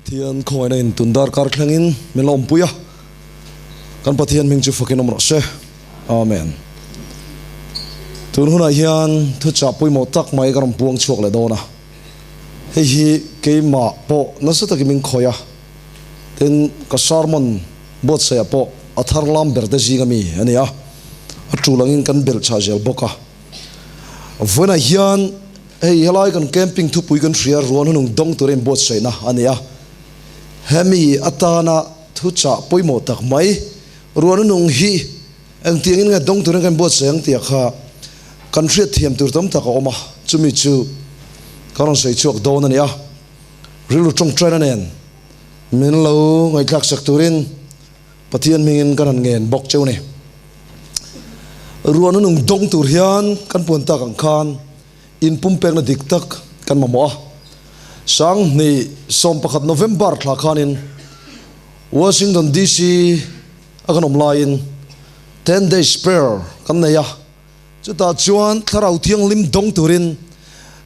Pathian khawngaihna in tun darkar thlengin min la awmpui a, kan Pathian hming chu fakin awm rawh se. Amen. Tun hunah hian thuchah pawimawh tak mai ka rawn puang chhuak leh dawn a, hei hi keimah pawh nasa takin min khawih a, tin ka sermon buatsaihah pawh a thar lam ber te zing ami a ni a, a tul angin kan belh chah zel bawk a. Vawiinah hian hei helai kan camping thupui kan hria ruan hunung dawng tura inbuatsaihna a ni a, hemi atana thuchah pawimawh tak mai ruan hunung hi engtiangin nge dawng turin kan inbuatsaih ang tih kha kan hriatthiam tur tam tak a awm a, chumi chu ka rawn sawi chhuak dawn a ni a, rilru tawngtaina nen min lo ngaihthlak sak turin Pathian hmingin kan han ngen bawk cheu ni. Ruahna nung dawng tur hian kan puan tak ang khan inpumpekna dik tak kan mamawh a. Sanghnih 11 November thla khanin Washington DC a kan awm laiin Ten Days Prayer kan nei a. Chutah chuan Thlarau Thianghlim dawng turin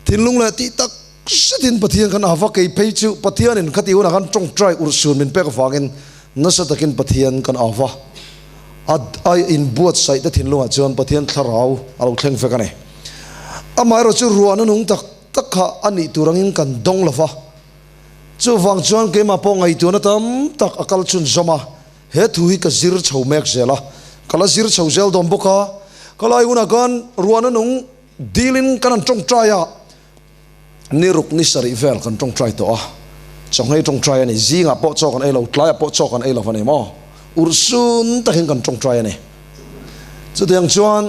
thinlung leh tih tak zetin Pathian kan ava kei phei chu Pathianin khati hunah khan tawngtai urhsun min pek avangin nasa takin Pathian kan ava a a inbuatsaih te thinlungah chuan Pathian Thlarau a lo thleng vek a ni. Amaherawh chu ruahna nung tak tak kha a nih tur angin kan dawng lova, chuvang chuan keimah pawh ngaihtuahna tam tak a kal chhunzawm a. He thu hi ka zir chho mek zel a, ka la zir chho zel dawn bawk a, ka lai hunah khan ruahna nung dilin kan han tawngtai a, ni ruk ni sarih vel kan tawngtai tawh a, chawnghei tawngtai a ni, zingah pawh chaw kan ei lo, tlaiah pawh chaw kan ei lo a ni maw, urhsun takin kan tawngtai a ni. Chutiang chuan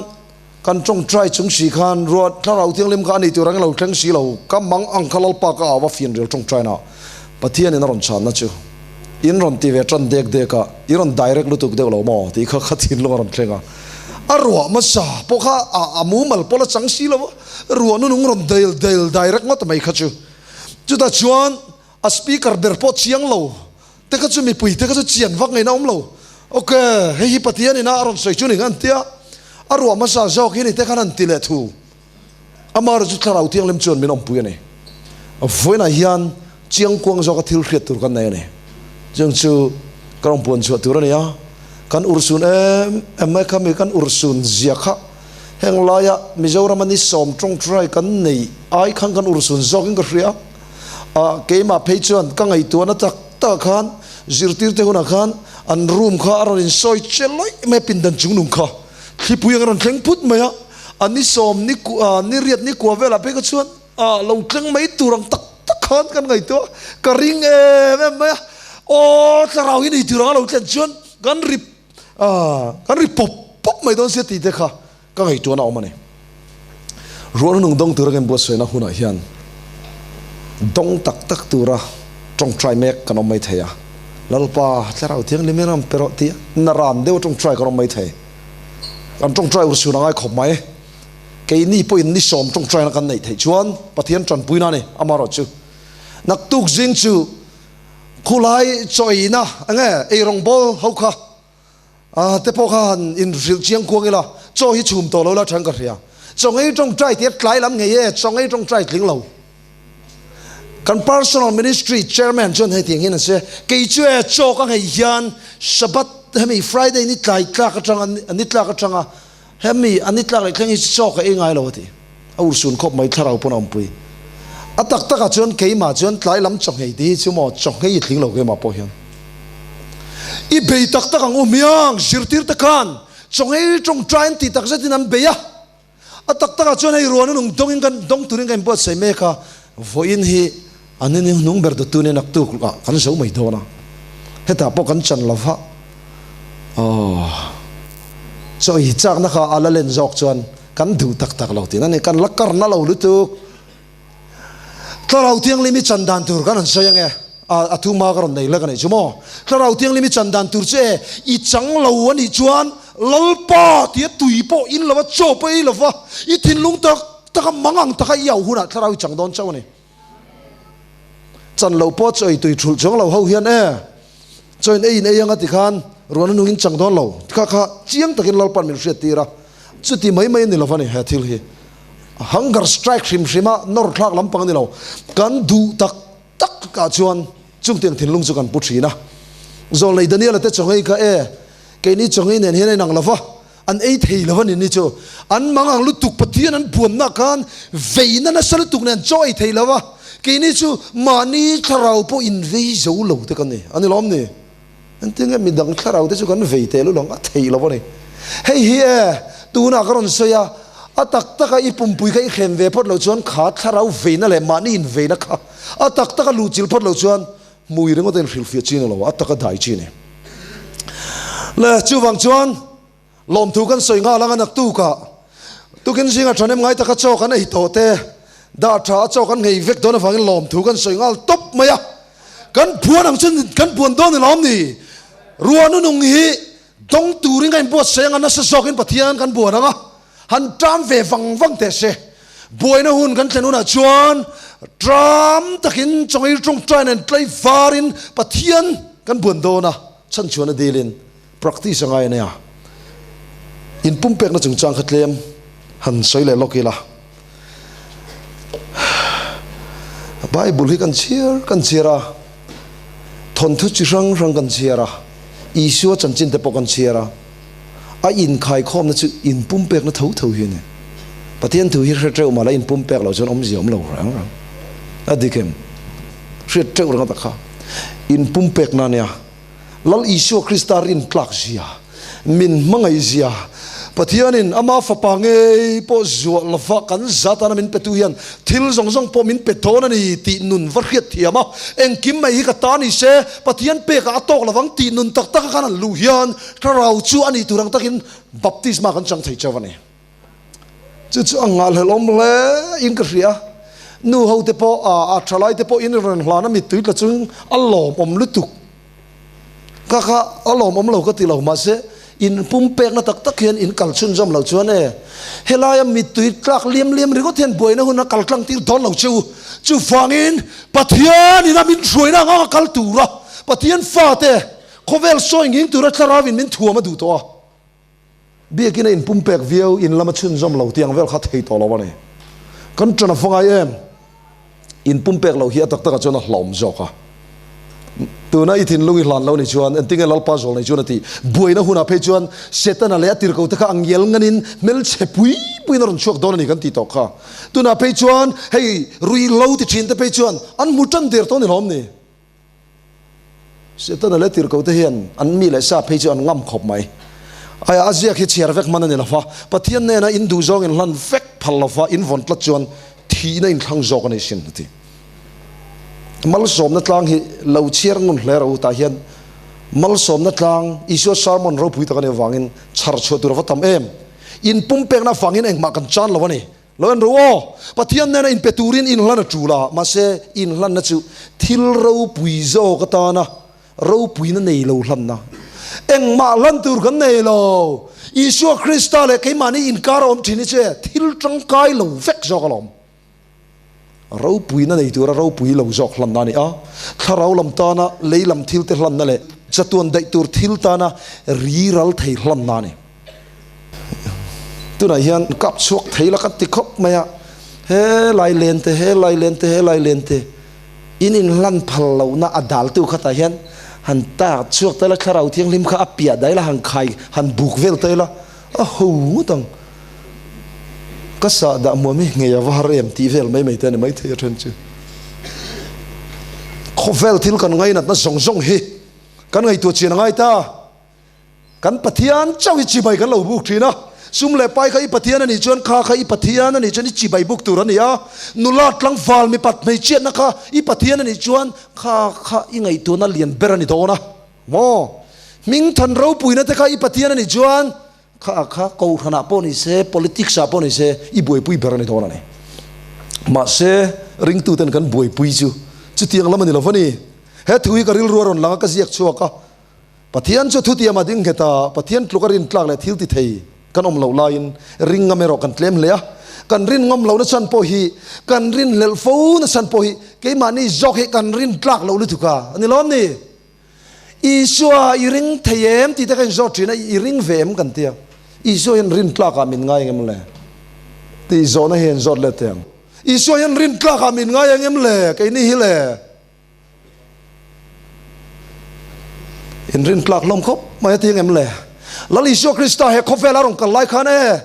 kan tawngtai chung si khan ruah thlarau thianghlim kha a ni tur ang i lo thleng si lo, ka mang ang kha Lalpa ka au a fianrial tawngtaina Pathianin a rawn chhanna chu in rawn ti ve tan dek dek a, i rawn direct lutuk deuh lo maw tih kha ka thinlung a rawn thleng a, a ruah hmasa pawh kha a mumal pawh la chang si lo a, ruah nunung rawn dail dail direct ngawt mai kha chu chutah chuan a speaker ber pawh chiang lo te kha chu mipui te kha chu chian vak ngaihna awm lo. Ok, hei hi Pathian ina a rawn sawi chu ni khan tia a ruah hmasa zawk hi ni te khan an ti leh thu. Amaherawh chu Thlarau Thianghlim chuan min awmpui a ni. Vawiinah hian chiang kuang zawka thil hriat tur kan nei a ni. Chung chu ka rawn puan chhuah tur a ni a, kan urhsun em em mai kha mi kan urhsun zia kha heng laia Mizorama ni sawm tawngtai kan nei ai khan kan urhsun zawkin ka hria. A keimah phei chuan ka ngaihtuahna tak tak khan zirtirte hunah khan an room kha a rawn insawi che lawih mai a, pindan chungnung kha thlipui ang a rawn thleng phut mai a, a ni sawm ni ni riat ni kua velah phei kha chuan a lo thleng mai tur ang tak tak khan kan ngaihtuah ka ring em em mai a, aw thlarau hi nei tur ang a lo thlen chuan kan ri kan ri pawp pawp mai dawn sia tih te kha Ka ngaihtuahna a awm a ni. Ruahna nung dawng tura kan buatsawina hunah hian dawng tak tak tura tawngtai mek kan awm mai thei a. Lalpa, Thlarau Thianghlim in ram pe rawh tih na ran deuha tawngtai kan awm mai thei. Kan tawngtai urchhun a ngai khawp mai. Keini pawhin ni sawm tawngtaina kan neih theih chuan Pathian tanpuina a ni, amaherawhchu naktuk zing chu khulai chawiina enge eirawngbawl ho kha A te pawh kha han inhrilh chiang kuang ila, chaw hi chhum tawh lo la than ka hria. Chaw ngei tawngtai tih a tlai lam ngei e, chaw ngei tawngtai tling lo. Kan personal ministry chairman chuan hei tiang hian an sawi a, kei chu e chaw ka ngei hian Shabbat hemi Friday ni tlai tlak atanga ni tlak atanga hemi a ni tlak leh thleng hi chaw ka ei ngai lo a ti. A urhsun khawp mai thlarau pawn a awmpui. A tak takah chuan keimah chuan tlai lam chaw nghei tih hi chu maw chaw nghei i tling lo keimah pawh hian. I bei tak tak ang u hmiang zirtir te khan chaw nghei tawngtai an tih tak zetin an bei a. A tak takah chuan hei ruahna nung dawngin kan dawng turin ka inbuatsaih mek a, vawiin hi an in hnung ber dawt tunin naktuk ah kan zo mai dawn a, hetah pawh kan chan lo va, aw chaw hi chakna kha a la len zawk chuan kan duh tak tak lo tihna a ni, kan la karna lo lutuk. Thlarau Thianghlim i chan dan tur kan han sawi ange, a thu hma ka rawn nei lek a nih chu maw? Thlarau Thianghlim i chan dan tur chu e, i chang lo a nih chuan Lalpa tia tui pawh in lo va, chaw pawh ei lo va, i thinlung tak taka mang ang taka i au hunah Thlarau i chang dawn chauh a ni. Chan lo pawh chaw ei tui thulh chuang lo ho hian e, chaw in ei in ei anga tikhan ruahna nungin chang dawn lo kha kha chiang takin Lalpa'n min hriat tir a, chuti mai mai a ni lo va ni he thil hi. Hunger strike hrim hrima nawr thlak lampang a ni lo. Kan duh tak tak ah chuan Chungtiang thinlung chu kan pu thin a. Zawlnei Daniela te chawngei kha e, keini chawngei nen hian a inang lo va, an ei thei lo a ni ni chu. An mang ang lutuk Pathian an buamna khan veina nasa lutuk nen chaw ei thei lo va, keini chu mahni thlarau pawh invei zo lo te kan ni a ni lawm ni? Engtin nge midang thlarau te chu kan vei teh lul ang a theih lo a ni. Hei hi e, tunah ka rawn sawi a, a tak taka i pumpui kha i hrem ve phawt loh chuan kha thlarau veina leh mahni inveina kha a tak taka luhchilh phawt loh chuan hmui ringawt a inhrilhfiah chi ni lo, a taka dai chi ni. Le, chuvang chuan Lawmthu kan sawi nghal anga naktukah tukin zinga thahnem ngai taka chaw kan ei tawh te dah tha a chaw kan nghei vek dawn avangin lawmthu kan sawi nghal tawp mai a, kan buan ang chu kan buan dawn ni lawm ni? Ruahnu nung hi dawng turin ka inbuatsaih anga nasa zawkin Pathian kan buan anga han ṭam ve vang vang teh se. Buaina hun kan thlen hunah chuan ṭam takin chawngei ṭawngṭai nen tlei varin Pathian kan buan dawn a, chhanchhuahna dilin. Practice a ngai a nia. In pumpekna chungchang kha tlem han sawi leh lawk ila. Bible hi kan chhiar kan chhiar a, thawnthu chi hrang hrang kan chhiar a, Isua chanchin te pawh kan chhiar a, a inkhaikhawmna chu in pumpekna tho tho hi a ni. Pathian thu hi hre teuh mah la in pumpek loh chuan awmzia awm lo reng reng. A dik em? Hriat teuh reng a tak kha. In pumpekna a nia. Lal Isua Krista rin tlak zia, min hmangaih zia, Pathianin ama Fapa ngei pawh zuah lova kan za tana min petu hian thil zawng zawng pawh min pe dawn a ni tih nun va hriat thiam a, engkim mai hi ka ta ni se, Pathian pekah a tawk lovang tih nun tak taka kan han luh hian Thlarau chu a nih tur ang takin baptisma kan chang thei chauh a ni. Chu chu a nghahhlelhawm hle in ka hria. Nu ho te pawh a thalai te pawh in rawn hlan a mittui tla chung a lawmawm lutuk. Ka kha a lawmawm lo ka ti lo mahse in pumpekna tak tak hian in kal chhunzawm lo chuan e helaia mittui tlak liam liam ringawt hian buaina hun a kal tlang tir dawn lo che u. Chuvangin Pathian in a min hruaina anga ka kal tura Pathian fate khawvel sawi nging tura thlarau in min thuam a duh tawh a. Biakinn a inpumpek viau, in lama chhunzawm lo tih ang vel kha thei tawh lo a ni. Kan ṭan a fa ngai em? Inpumpek loh hi a tak takah chuan a hlauhawm zawk a. Tuna i thinlung i hlan lo ni chuan engtinge Lalpa zawl nei chuan a tih? Buaina hunah phei chuan Setana leh a tirko te kha a ngial nganin hmelchhe pui puiin a rawn chhuak dawn a ni kan tih tawh kha. Tunah phei chuan hei ruihhlo ti ṭhin te phei chuan an hmu ṭan der tawh ni hlawm ni. Setana leh tirhkohte hian an mi leh sa phei chu an ngam khawp mai. Aia a ziak hi chhiar vek hman a ni lo va, Pathian hnena in duh zawng in hlan vek phal lo va, in vawn tlat chuan thihna in thlang zawk a ni sin a ti. Malsawmna tlang hi lo chhiar ngun hle rawh u, tah hian malsawmna tlang Isua sermon ropui tak a nih avangin chhar chhuah tur a va tam em. In pumpekna avangin engmah kan chan lo a ni. Lo en ru aw, Pathian nena inpe turin inhlan a tul a, mahse inhlanna chu thil ropui zawk atana ropuina nei lo hlanna. Engmah hlan tur kan nei lo. Isua Krista leh keimahni inkar a awm thin hi che thil tangkai lo vek zawk alawm. Ropuina nei tura ropui lo zawk hlanna a ni a, thlarau lam tana lei lam thilte hlanna leh chatuan daih tur thil tana riral thei hlanna a ni. Tunah hian kap chhuak thei la ka ti khawp mai a, he lai len te, he lai len te, he lai len te in inhlan phal lohna a daltu khatah hian han tak chhuak ta ila, thlarau thianghlim kha a piah daih la, han khai, han buk vel ta ila, a ho ngawt ang. Ka sah dah hmuam hi ngei a va har em tih vel mai mai te a ni maithei a then chu. Khawvel thil kan ngainatna zawng zawng hi kan ngaihtuah chian a ngai ta. Kan Pathian chauh hi chibai kan lo buk thin a, sum leh pai kha i Pathian a nih chuan kha kha i Pathian a nih chuan i chibai buk tur a ni a, nula tlangval mipat hmeichhiatna kha i Pathian a nih chuan kha kha i ngaihtuahna lian ber a ni dawn a maw? Hmingthan ropuina te kha i Pathian a nih chuan kha kha kohhranah pawh ni se, politics ah pawh ni se i buaipui ber a ni dawn a ni. Mahse, ringtuten kan buaipui chu chutiang lam a ni lo va ni. He thu hi ka rilru a rawn lang a, ka ziak chhuak a. Pathian chu thutiam a ding nghet a, Pathian tluk a rin tlak leh thil ti thei kan awm loh laiin ring ngam erawh kan tlem hle a. Kan rin ngam lohna chhan pawh hi, kan rin hlelh fo na chhan pawh hi keimahni zawk hi kan rin tlak loh lutuk a ni lawm ni? Isua i ring thei em tih te ka inzawt thin a, i ring ve em kan tia. Isua hian rin tlakah min ngai engem le? Tih zawhna hi a inzawt let thei ang. Isua hian rin tlakah min ngai engem le? Keini hi le? In rin tlak hlawm khawp mai a ti ang em le? Lal Isua Krista he khawvel a rawn kal lai khan e,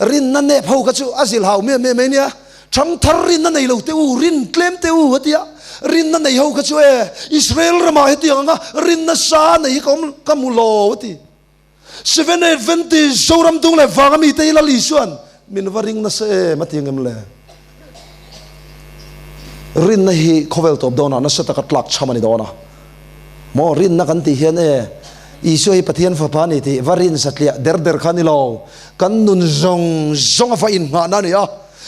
rinna nep ho kha chu a zilh hau miah miah mai nia. Thangthar rinna nei lo te u, rin tlem te u a ti a. Rinna nei ho kha chu e, Israel ramah hetiang anga rinna sa nei hi ka awm ka hmu lo a ti. Seven Adventist Zoram dung leh vanga mite hi Lal Isua'n min va ring nasa em a ti ang em le? Rinna hi khawvel tawp dawnah nasa taka tlak chham a ni dawn a. Maw rinna kan tih hian e Isua hi Pathian fapa a ni tih va rin satliah der der kha a ni lo. Kan nun zawng zawng a va innghahna a ni a.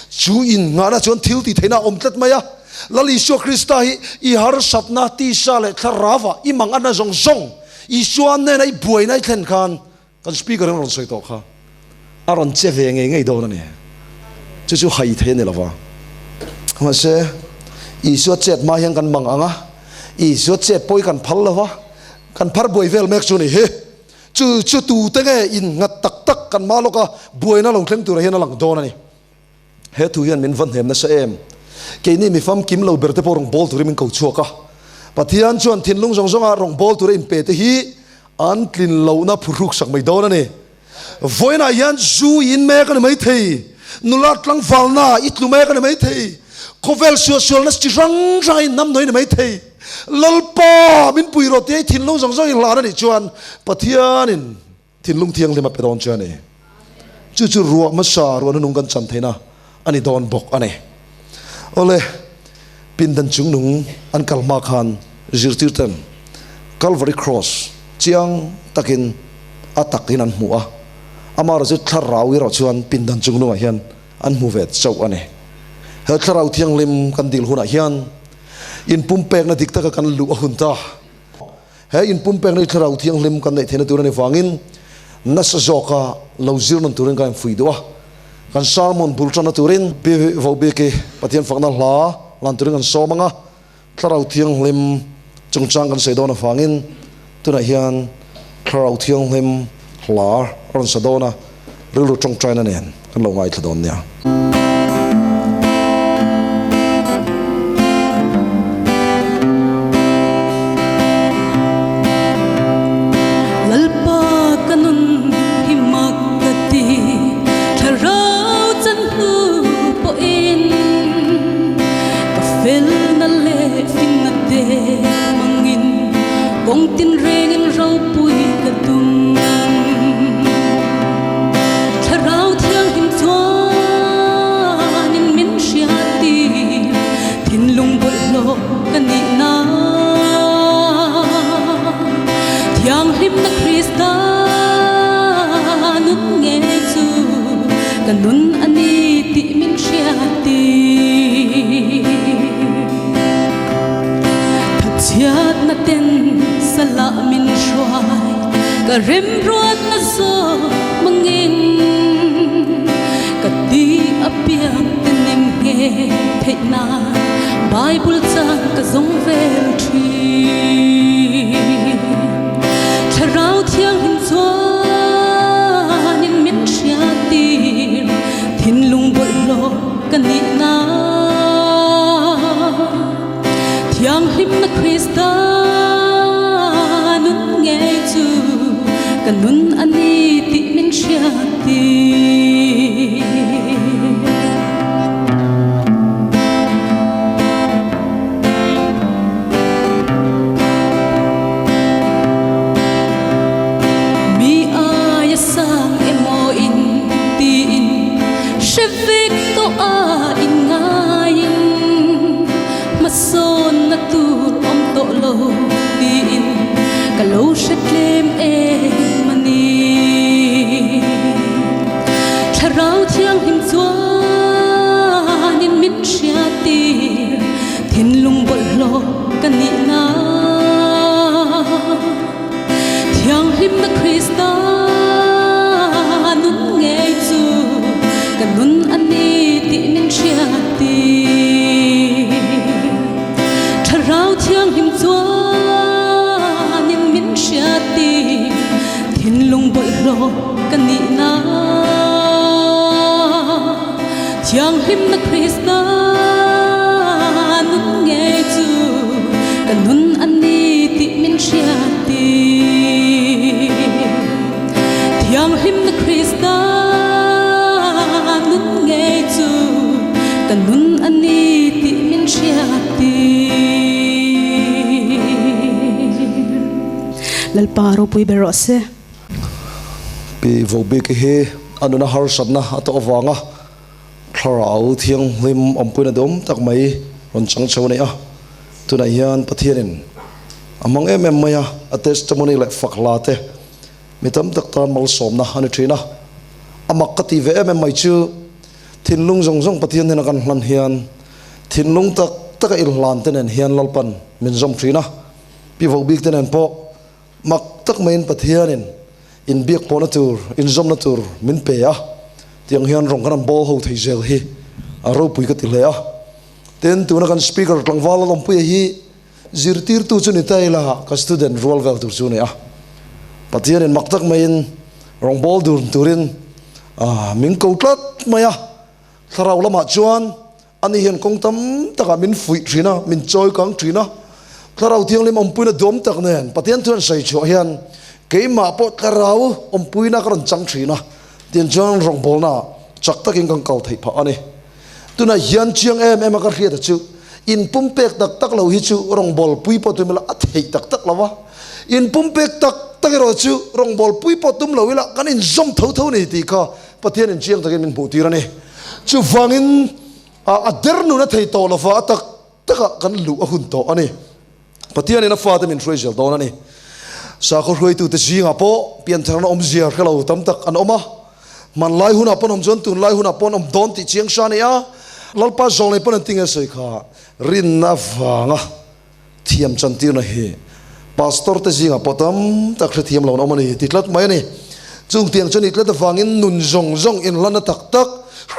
Chu innghahna chuan thil tih theihna a awm tlat mai a. Lal Isua Krista hi i harsatna, tisa leh thlarauva i manganna zawng zawng Isua nena i buaina i thlen khan kan speaker in a rawn sawi tawh kha a rawn che ve ngei ngei dawn a ni. Chu chu hai thei a ni lova. Mahse, Isua chet hma hian kan mang ang a, Isua chet pawh hi kan phal lova, kan phar buai vel mek chu a ni hi. Chu chu tute nge innghat tak tak kan hma lawka buaina lo thleng turah hian a lang dawn a ni. He thu hian min va hnem nasa em? Keini mi famkim lo ber te pawh rawn bawl turin min ko chhuak a. Pathian chuan thinlung zawng zawnga rawn bawl tura inpe te hi an tlin lohna phuhruk sak mai dawn a ni. Vawiinah hian zu i in mek a ni maithei, nula tlangvalna i tlu mek a ni maithei, khawvel suahsualna chi hrang hrang a innamnawi a ni maithei. Lalpa min pui rawh tia i thinlung zawng zawng i hlan a nih chuan Pathianin Thinlung thianghlim a pe dawn che a ni. Chu chu ruah hmasa, ruah nunung kan chan theihna a ni dawn bawk a ni. Awle, pindan chungnung an kal hma khan zirtirten Calvary Cross chiang takin a takin an hmu a, amaherawhchu thlarau erawh chuan pindan chungnungah hian an hmu ve chauh a ni. He thlarau thianghlim kan dil hunah hian inpumpekna dik taka kan luh a hun ta. He inpumpekna hi Thlarau Thianghlim kan neih theihna tur a ni vangin nasa zawka lo zir nawn turin ka infuih duh a. Kan sermon bul tanna turin Pi Vobiki Pathian fakna hla hlan turin kan sawm ang a. Thlarau Thianghlim chungchang kan sawi dawn avangin tunah hian Thlarau Thianghlim hla a rawn sa dawn a, rilru tawngtaina nen kan lo ngaithla dawn nia. Lalpa ka nun hi mak ka ti, thlarau chan hnu pawhin ka felna leh finna te hmangin kawng tinrengin ropui ka tum. Thlarau Thianghlim chuanin min hriattir, thinlung bawlhhlawh ka nihna. Thianghlimna Krista nun nge chu ka nun a ni tih min hriattir. Thatchhiatna ten salah min hruai, ka remruatna zawk hmangin ka ti apiang te nem nge theih nan Bible chang ka zawng vel thin. Thlarau Thianghlim chuanin min hriattir, thinlung bawlhhlawh ka nihna. Thianghlimna Krista nun ngei chu ka nun a ni tih min hriattir. Mi aia sang emaw in tiin hre vek tawh a inngaiin hmasawnna tur awm tawh lo tiin ka lo hre tlem em a ni. Thlarau Thianghlim chuanin min hriattir, thinlung bawlhhlawh ka nihna. Thianghlimna Krista nun ngei chu ka nun a ni tih min hriattir. Thlarau Thianghlim chuanin min hriattir, thinlung bawlhhlawh ka nihna. Thianghlimna Krista nun ngei chu ka nun a ni tih min. hriattir. Thianghlimna Krista nun ngei chu ka nun a ni tih min hriattir. Lalpa ropui ber rawh se. Pi Vobik hi a nuna harsatna a tawh avanga Thlarau Thianghlim awmpuina duhawm tak mai rawn chang chho a ni a. Tunah hian Pathianin a hmang em em mai a, a testimony leh fak hla te mi tam tak tan malsawmna a ni thin a. A mak ka tih ve em em mai chu thinlung zawng zawng Pathian hnena kan hlan hian thinlung tak taka inhlan te nen hian Lalpan min zawm thin a. Pi Vohbik te nen pawh Mak tak maiin Pathianin inbiak pawhna tur, inzawmna tur min pe a, tiang hian rawng kan han bawl ho thei zel hi a ropui ka ti hle a. Tin, tuna kan Speaker tlangval Lalawmpuia hi zirtirtu chu ni ta ila ka student rual vel tur chu a ni a. Pathianin mak tak maiin rawng bawl dun turin min ko tlat mai a, thlarau lamah chuan Ani hian kawng tam takah min fuih thin a, min chawi kang thin a. Thlarau Thianghlim awmpuina duam tak nen Pathian thu an sawi chhuah hian keimah pawh thlarau awmpuina ka rawn chang thin a, tiang chuan rawngbawlna chak takin kan kal theih phah a ni. Tunah hian chiang em em a ka hriat a chu inpumpek tak tak lo hi chu rawngbawlpui pawh tum ila a theih tak tak lo va, inpumpek tak tak erawh chu rawngbawlpui pawh tum lo ila kan inzawm tho tho ni tih kha Pathianin chiang takin min hmuh tir a ni. Chuvangin a der nun a thei tawh lova a tak takah kan luh a hun tawh a ni. Pathianin a fate min hruai zel dawn a ni. Sakhaw hruaitute zingah pawh piantharna awmzia hre lo tam tak an awm a. Hmanlai hunah pawn awm chuan tunlai hunah pawh an awm dawn tih chiang hra a ni a. Lalpa zawng nei pawn an ti nge sawi kha rinna vanga thiam chantirna hi Pastor te zingah pawh tam tak hrethiam lo an awm a ni ti tlat mai a ni. Chung tiang chuan i tlat avangin nun zawng zawng inhlanna tak tak,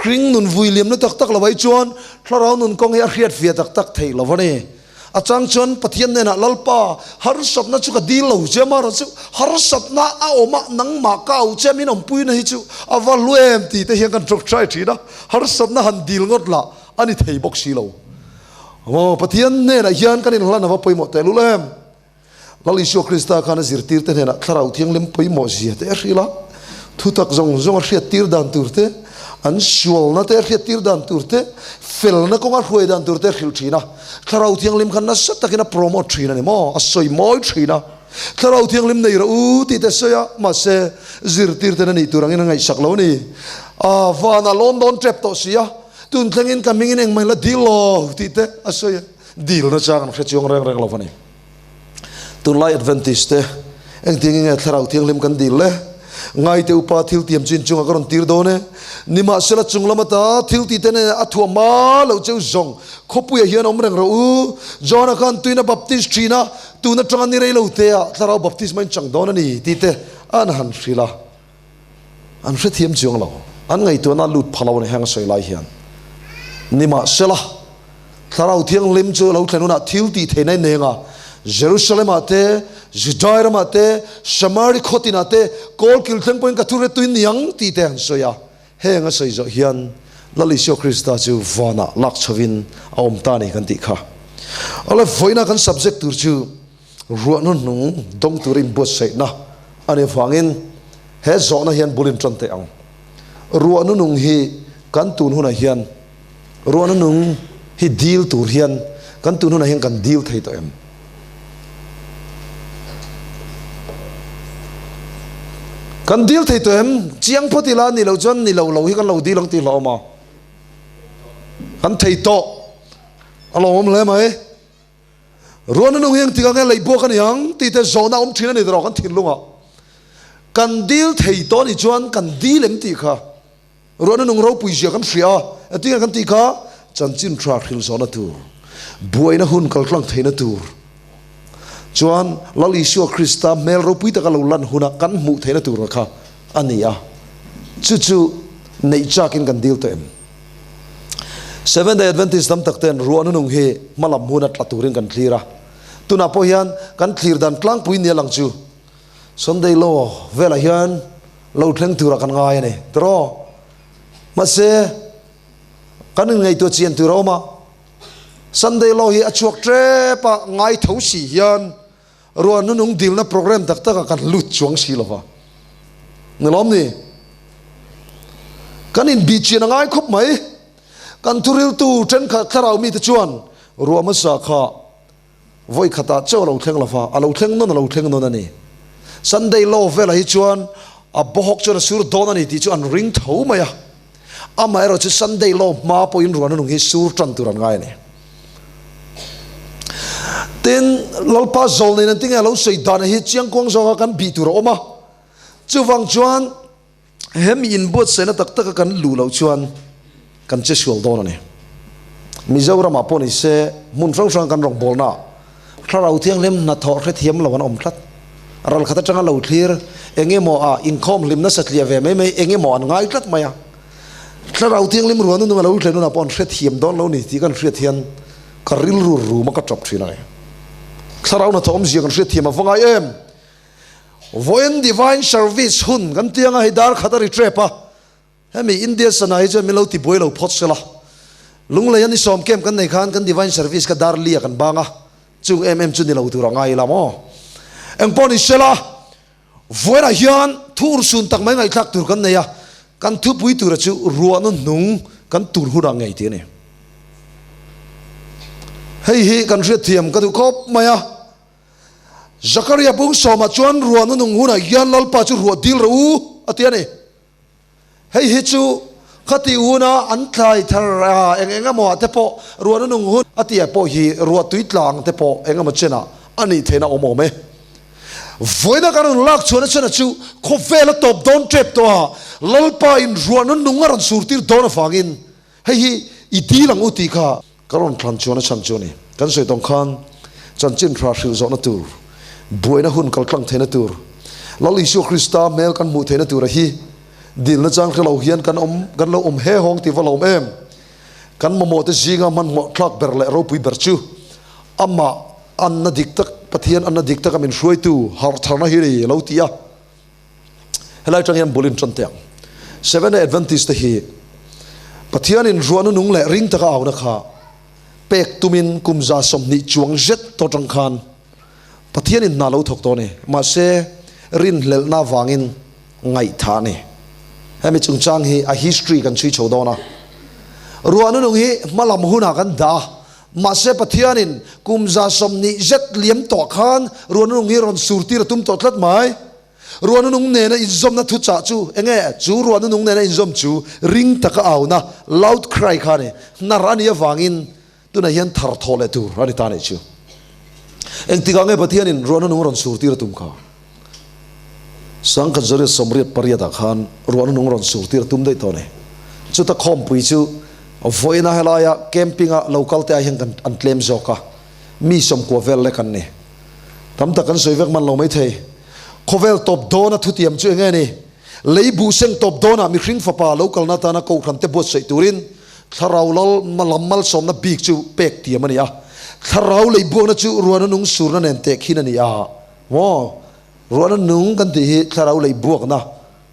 hring nun vui liamna tak tak lo ai chuan thlarau nun kawng hi a hriat fia tak tak theih lo a ni. A chang chuan Pathian hnenah Lalpa, harsatna chu ka dil lo che amaherawh chu harsatna a awm a, nangmah ka au che min awmpuina hi chu a va hlu em ti te hian kan tawngtai thin a, harsatna han dil ngawt lah a ni thei bawk si lo. Aw, Pathian hnenah hian kan inhlan ava pawimawh teh lul em? Lal Isua Krista khan a zirtirte hnenah Thlarau Thianghlim pawimawh zia te a hrilh a, thutak zawng zawng a hriattir dan tur te, an sualna te a hriattir dan tur te, felna kawnga hruai dan tur te a hrilh thin a. Thlarau Thianghlim khan nasa takin a promote thin a ni maw? A sawi mawi thin a. Thlarau Thianghlim nei rawh u tih te a sawi a, mahse zirtirten a nih tur angin a ngaihsak lo a ni. A vanah lawn dawn tep tawh si a. Tun thlengin ka hmingin engmah la dil lo tih te a sawi a, dilna chang an hre chuang reng reng lo a ni. Tunlai Adventist te engtiangin nge Thlarau Thianghlim kan dil le? Ngaite upa thil tiam chin chungah ka rawn tir dawn e. Nimahsela chung lam ata thil tih te nen a thuam ma lo cheu zawng khawpuiah hian awm reng rawh u. John-a khan tuina baptist thin a, tun atanga ni rei lo te ah Thlarau baptisma in chang dawn a ni tih te an han hrilh a. An hrethiam chuang lo. An ngaihtuahna lut pha lo a ni heng a sawi lai hian. Nimahsela, Thlarau Thianghlim chu lo thlen hunah thil tih theihna in neng a, Jerusalem-ah te, Judai ramah te, Samari khaw tinah te, kawl kil thleng pawhin ka thu hre tuin ni ang tih te an sawi a. Heng a sawi zawh hian Lal Isua Krista chu vanah lak chhovin a awm ta a ni kan tih kha. Awle, vawiina kan subject tur chu Ruahnu hnung dawng tura inbuatsaihna a nih avangin he zawhna hian bul in tan teh ang. Ruahnu nung hi kan tun hunah hian ruahnu nung hi dil tur hian kan tun hunah hian kan dil thei tawh em? Kan dil thei tawh em? Chiang phawt ila ni lo chuan ni lo lo hi kan lo dil ang tih hlauhawm a. Kan thei tawh a lawmawm hle mai. Ruahna nung hi engtik ang nge leih buak a ni ang tih te zawhna a awm thin a ni tawh kan thinlungah. Kan dil thei tawh a nih chuan kan dil em tih kha ruahna nung ropui zia kan hria a, engtin nge kan tih kha chanchin tha hril zawhna tur, buaina hun kal tlang theihna tur chuan Lal Isua Krista hmel ropui taka lo lan huna kan hmuh theihna tur kha a ni a, chu chu neih chakin kan dil tawh em? Seventh Day Adventist tam tak ten ruahna nung hi hmalam hun a tla turin kan thlir a. Tunah pawh hian kan thlir dan tlangpui nia lang chu Sunday Law velah hian lo thleng turah kan ngai a ni. Tiraw? Mahse, kan inngaihtuah chian tur a awm a. Sunday Law hi a chhuak tep a, ngai tho si hian. Ruah nunung dilna program tak takah kan lut chuang si lova. Ni lawm ni? Kan inbihchian a ngai khawp mai. Kan thuriltu thenkhat thlarau mite chuan ruah hmasa kha vawi khatah chauh a lo thleng lova, a lo thleng nawn a lo thleng nawn a ni. Sunday law velah hi chuan a bawhawk chuan a sur dawn a ni tih chu an ring tho mai a. Amaherawh chu Sunday law hma pawhin ruah nunung hi sur tan tur an ngai a ni. Tin, Lalpa zawl nen an ti nge a lo sawi dan hi chiangkuang zawka kan bih tur a awm a. Chuvang chuan hemi inbuatsaihna tak taka kan luh loh chuan kan che sual dawn a ni. Mizoramah pawh ni se hmun hrang hrang kan rawngbawlnaah Thlarau Thianghlim hnathawh hrethiam lo an awm tlat. Ral khat atanga lo thlir eng emaw ah inkhawm hlimna satliah ve mai mai eng emaw an ngai tlat mai a. Thlarau Thianghlim ruahna nunga lo thlen hunah pawh an hrethiam dawn lo ni tih kan hriat hian ka rilru ruma ka tap thin a ni. Thlarau hnathawh awmzia kan hriatthiam a va ngai em? Vawiin Divine Service hun kan ti anga hei dar khat a ri tep a, hemi India sana hi chuan min lo ti buai lo phawt sela. Lunglei a ni sawm camp kan nei khan kan Divine Service kha dar lia kan bang a, chung em em chu ni lo tur a ngai ila maw? Engpawh ni sela, vawiinah hian thu urhsun tak mai ngaihthlak tur kan nei a, kan thupui tura chu ruahna hnung kan tur hunah ngei tih a ni. Hei hi kan hriatthiam ka duh khawp mai a. Zakaria bung sawmah chuan ruah nunung hunah hian Lalpa chu ruah dil rawh u a ti a ni. Hei hi chu khati huna an thlai thar a eng eng emaw ah te pawh ruah nunung hun a tih ah pawh hi ruah tui tlang te pawh eng emaw chenah a nih theihna awm awm e. Vawiina kan rawn lak chhuahna chhan ah chu khawvel a tawp dawn tep tawh a, Lalpa in ruah nunung a rawn sur tir dawn avangin hei hi i dil ang u tih kha Ka rawn thlan chuan a chhan chu a ni. Kan sawi tawng khan chanchin hra hrilh zawhna tur, buaina hun kal tlang theihna tur, Lal Isua Krista hmel kan hmuh theihna tura hi dilna chang hre lo hian kan awm kan lo awm he hawng tih va lo awm em? Kan mamawh te zinga hmanhmawh thlak ber leh ropui ber chu amah anna dik tak, Pathian anna dik taka min hruaitu harhtharna hi ni lo ti a. Helai atang hian bul in tan teh ang. Seventh-day Adventist te hi Pathianin ruahna nung leh ring taka auna kha pek tumin kum 120 chuang zet tawh atang khan Pathianin hna lo thawk tawh a ni. Mahse, rinhlelhna avangin ngaihthah a ni. Hemi chungchang hi a history kan chhui chho dawn a. Ruahna nung hi hmalam hunah kan dah a. Mahse Pathianin kum 120 zet liam tawh khan ruanunung hi rawn surtir a tum tawh tlat mai. Ruanunung nena inzawmna thuchah chu enge? Chu ruanunung nena inzawm chu ring taka auna, loud cry, kha a ni. Hnar a nih avangin tunah hian thar thawh leh tur a ni ta anih chu. Engtikah nge Pathianin ruanunung rawn surtir a tum kha? 1988 ah khan ruahnunung rawn sur tir a tum daih tawh a ni. Chuta khawmpui chu vawiina helaia camping a lo kal te ah hian kan an tlem zawk a, mi 90 vel lek an ni. Tam tak kan sawi vek man lo mai thei. Khawvel tawp dawna thutiam chu enge ni? Lei buh seng tawp dawnah mihring fapa lo kalna atana kohhran te buatsaih turin thlarau lal lam malsawmna bik chu pek tiam a ni a. Thlarau lei buakna chu ruahnunung surna nen tehkhin a ni a. Maw? Ruahna nung kan tih hi thlarau lei buakna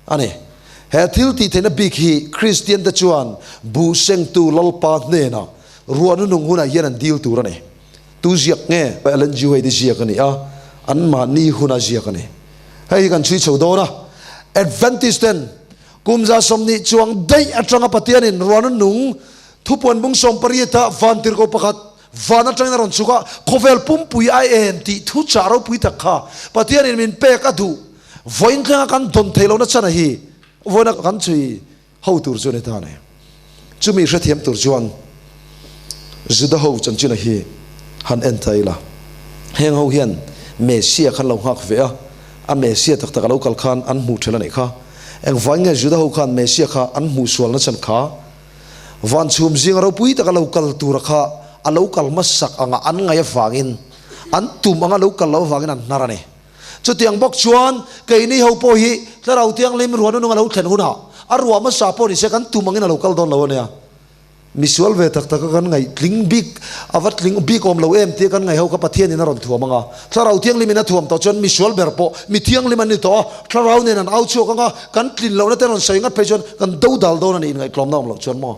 a ni. He thil tih theihna bik hi Kristian te chuan buh sengtu Lalpa hnenah ruahna nung hunah hian an dil tur a ni. Tu ziak nge? Ellen G. White-i ziak a ni a, anmahni huna ziak a ni. Hei hi kan chhui chho dawn a. Adventist ten kum 120 chuang daih atanga Pathianin ruahna nung thupuan bung 18 ah vantirhkoh pakhat Van atangin a rawn chhuk a, khawvel pumpui a en tih thu chah ropui tak kha Pathianin min pek a duh. Vawiin thlenga kan dawn theih lohna chana hi vawiina kan chhui ho tur chu a ni ta a ni. Chumi hrethiam tur chuan Juda ho chanchina hi han en ta ila. Heng ho hian Messia khan lo nghak ve a, a Messia tak tak a lo kal khan an hmuh ṭhelh a nih kha. Engvangin nge Juda ho khan Messia kha an hmuh sualna chan kha? Van chhum zinga ropui taka lo kal tura kha a lo kal hmasak anga an ngaih avangin, an tum anga lo kal loh avangin an hnar a ni. Chutiang bawk chuan keini ho pawh hi Thlarau Thianghlim ruahna nung a lo thlen hunah a ruah hmasa pawh ni se kan tum angin a lo kal dawn lo a nia. Misual ve tak taka kan ngaih tling bik, a va tling bik awm lo em tia kan ngaih ho kha Pathianin a rawn thuam anga Thlarau Thianghlimin a thuam tawh chuan misual ber pawh mi thianghlim an ni tawh a, Thlarau nen an au chhuak anga kan tlin lohna te rawn sawi ngat phei chuan kan do dal dawn a ni inngaihtlawmna awm loh chuan maw?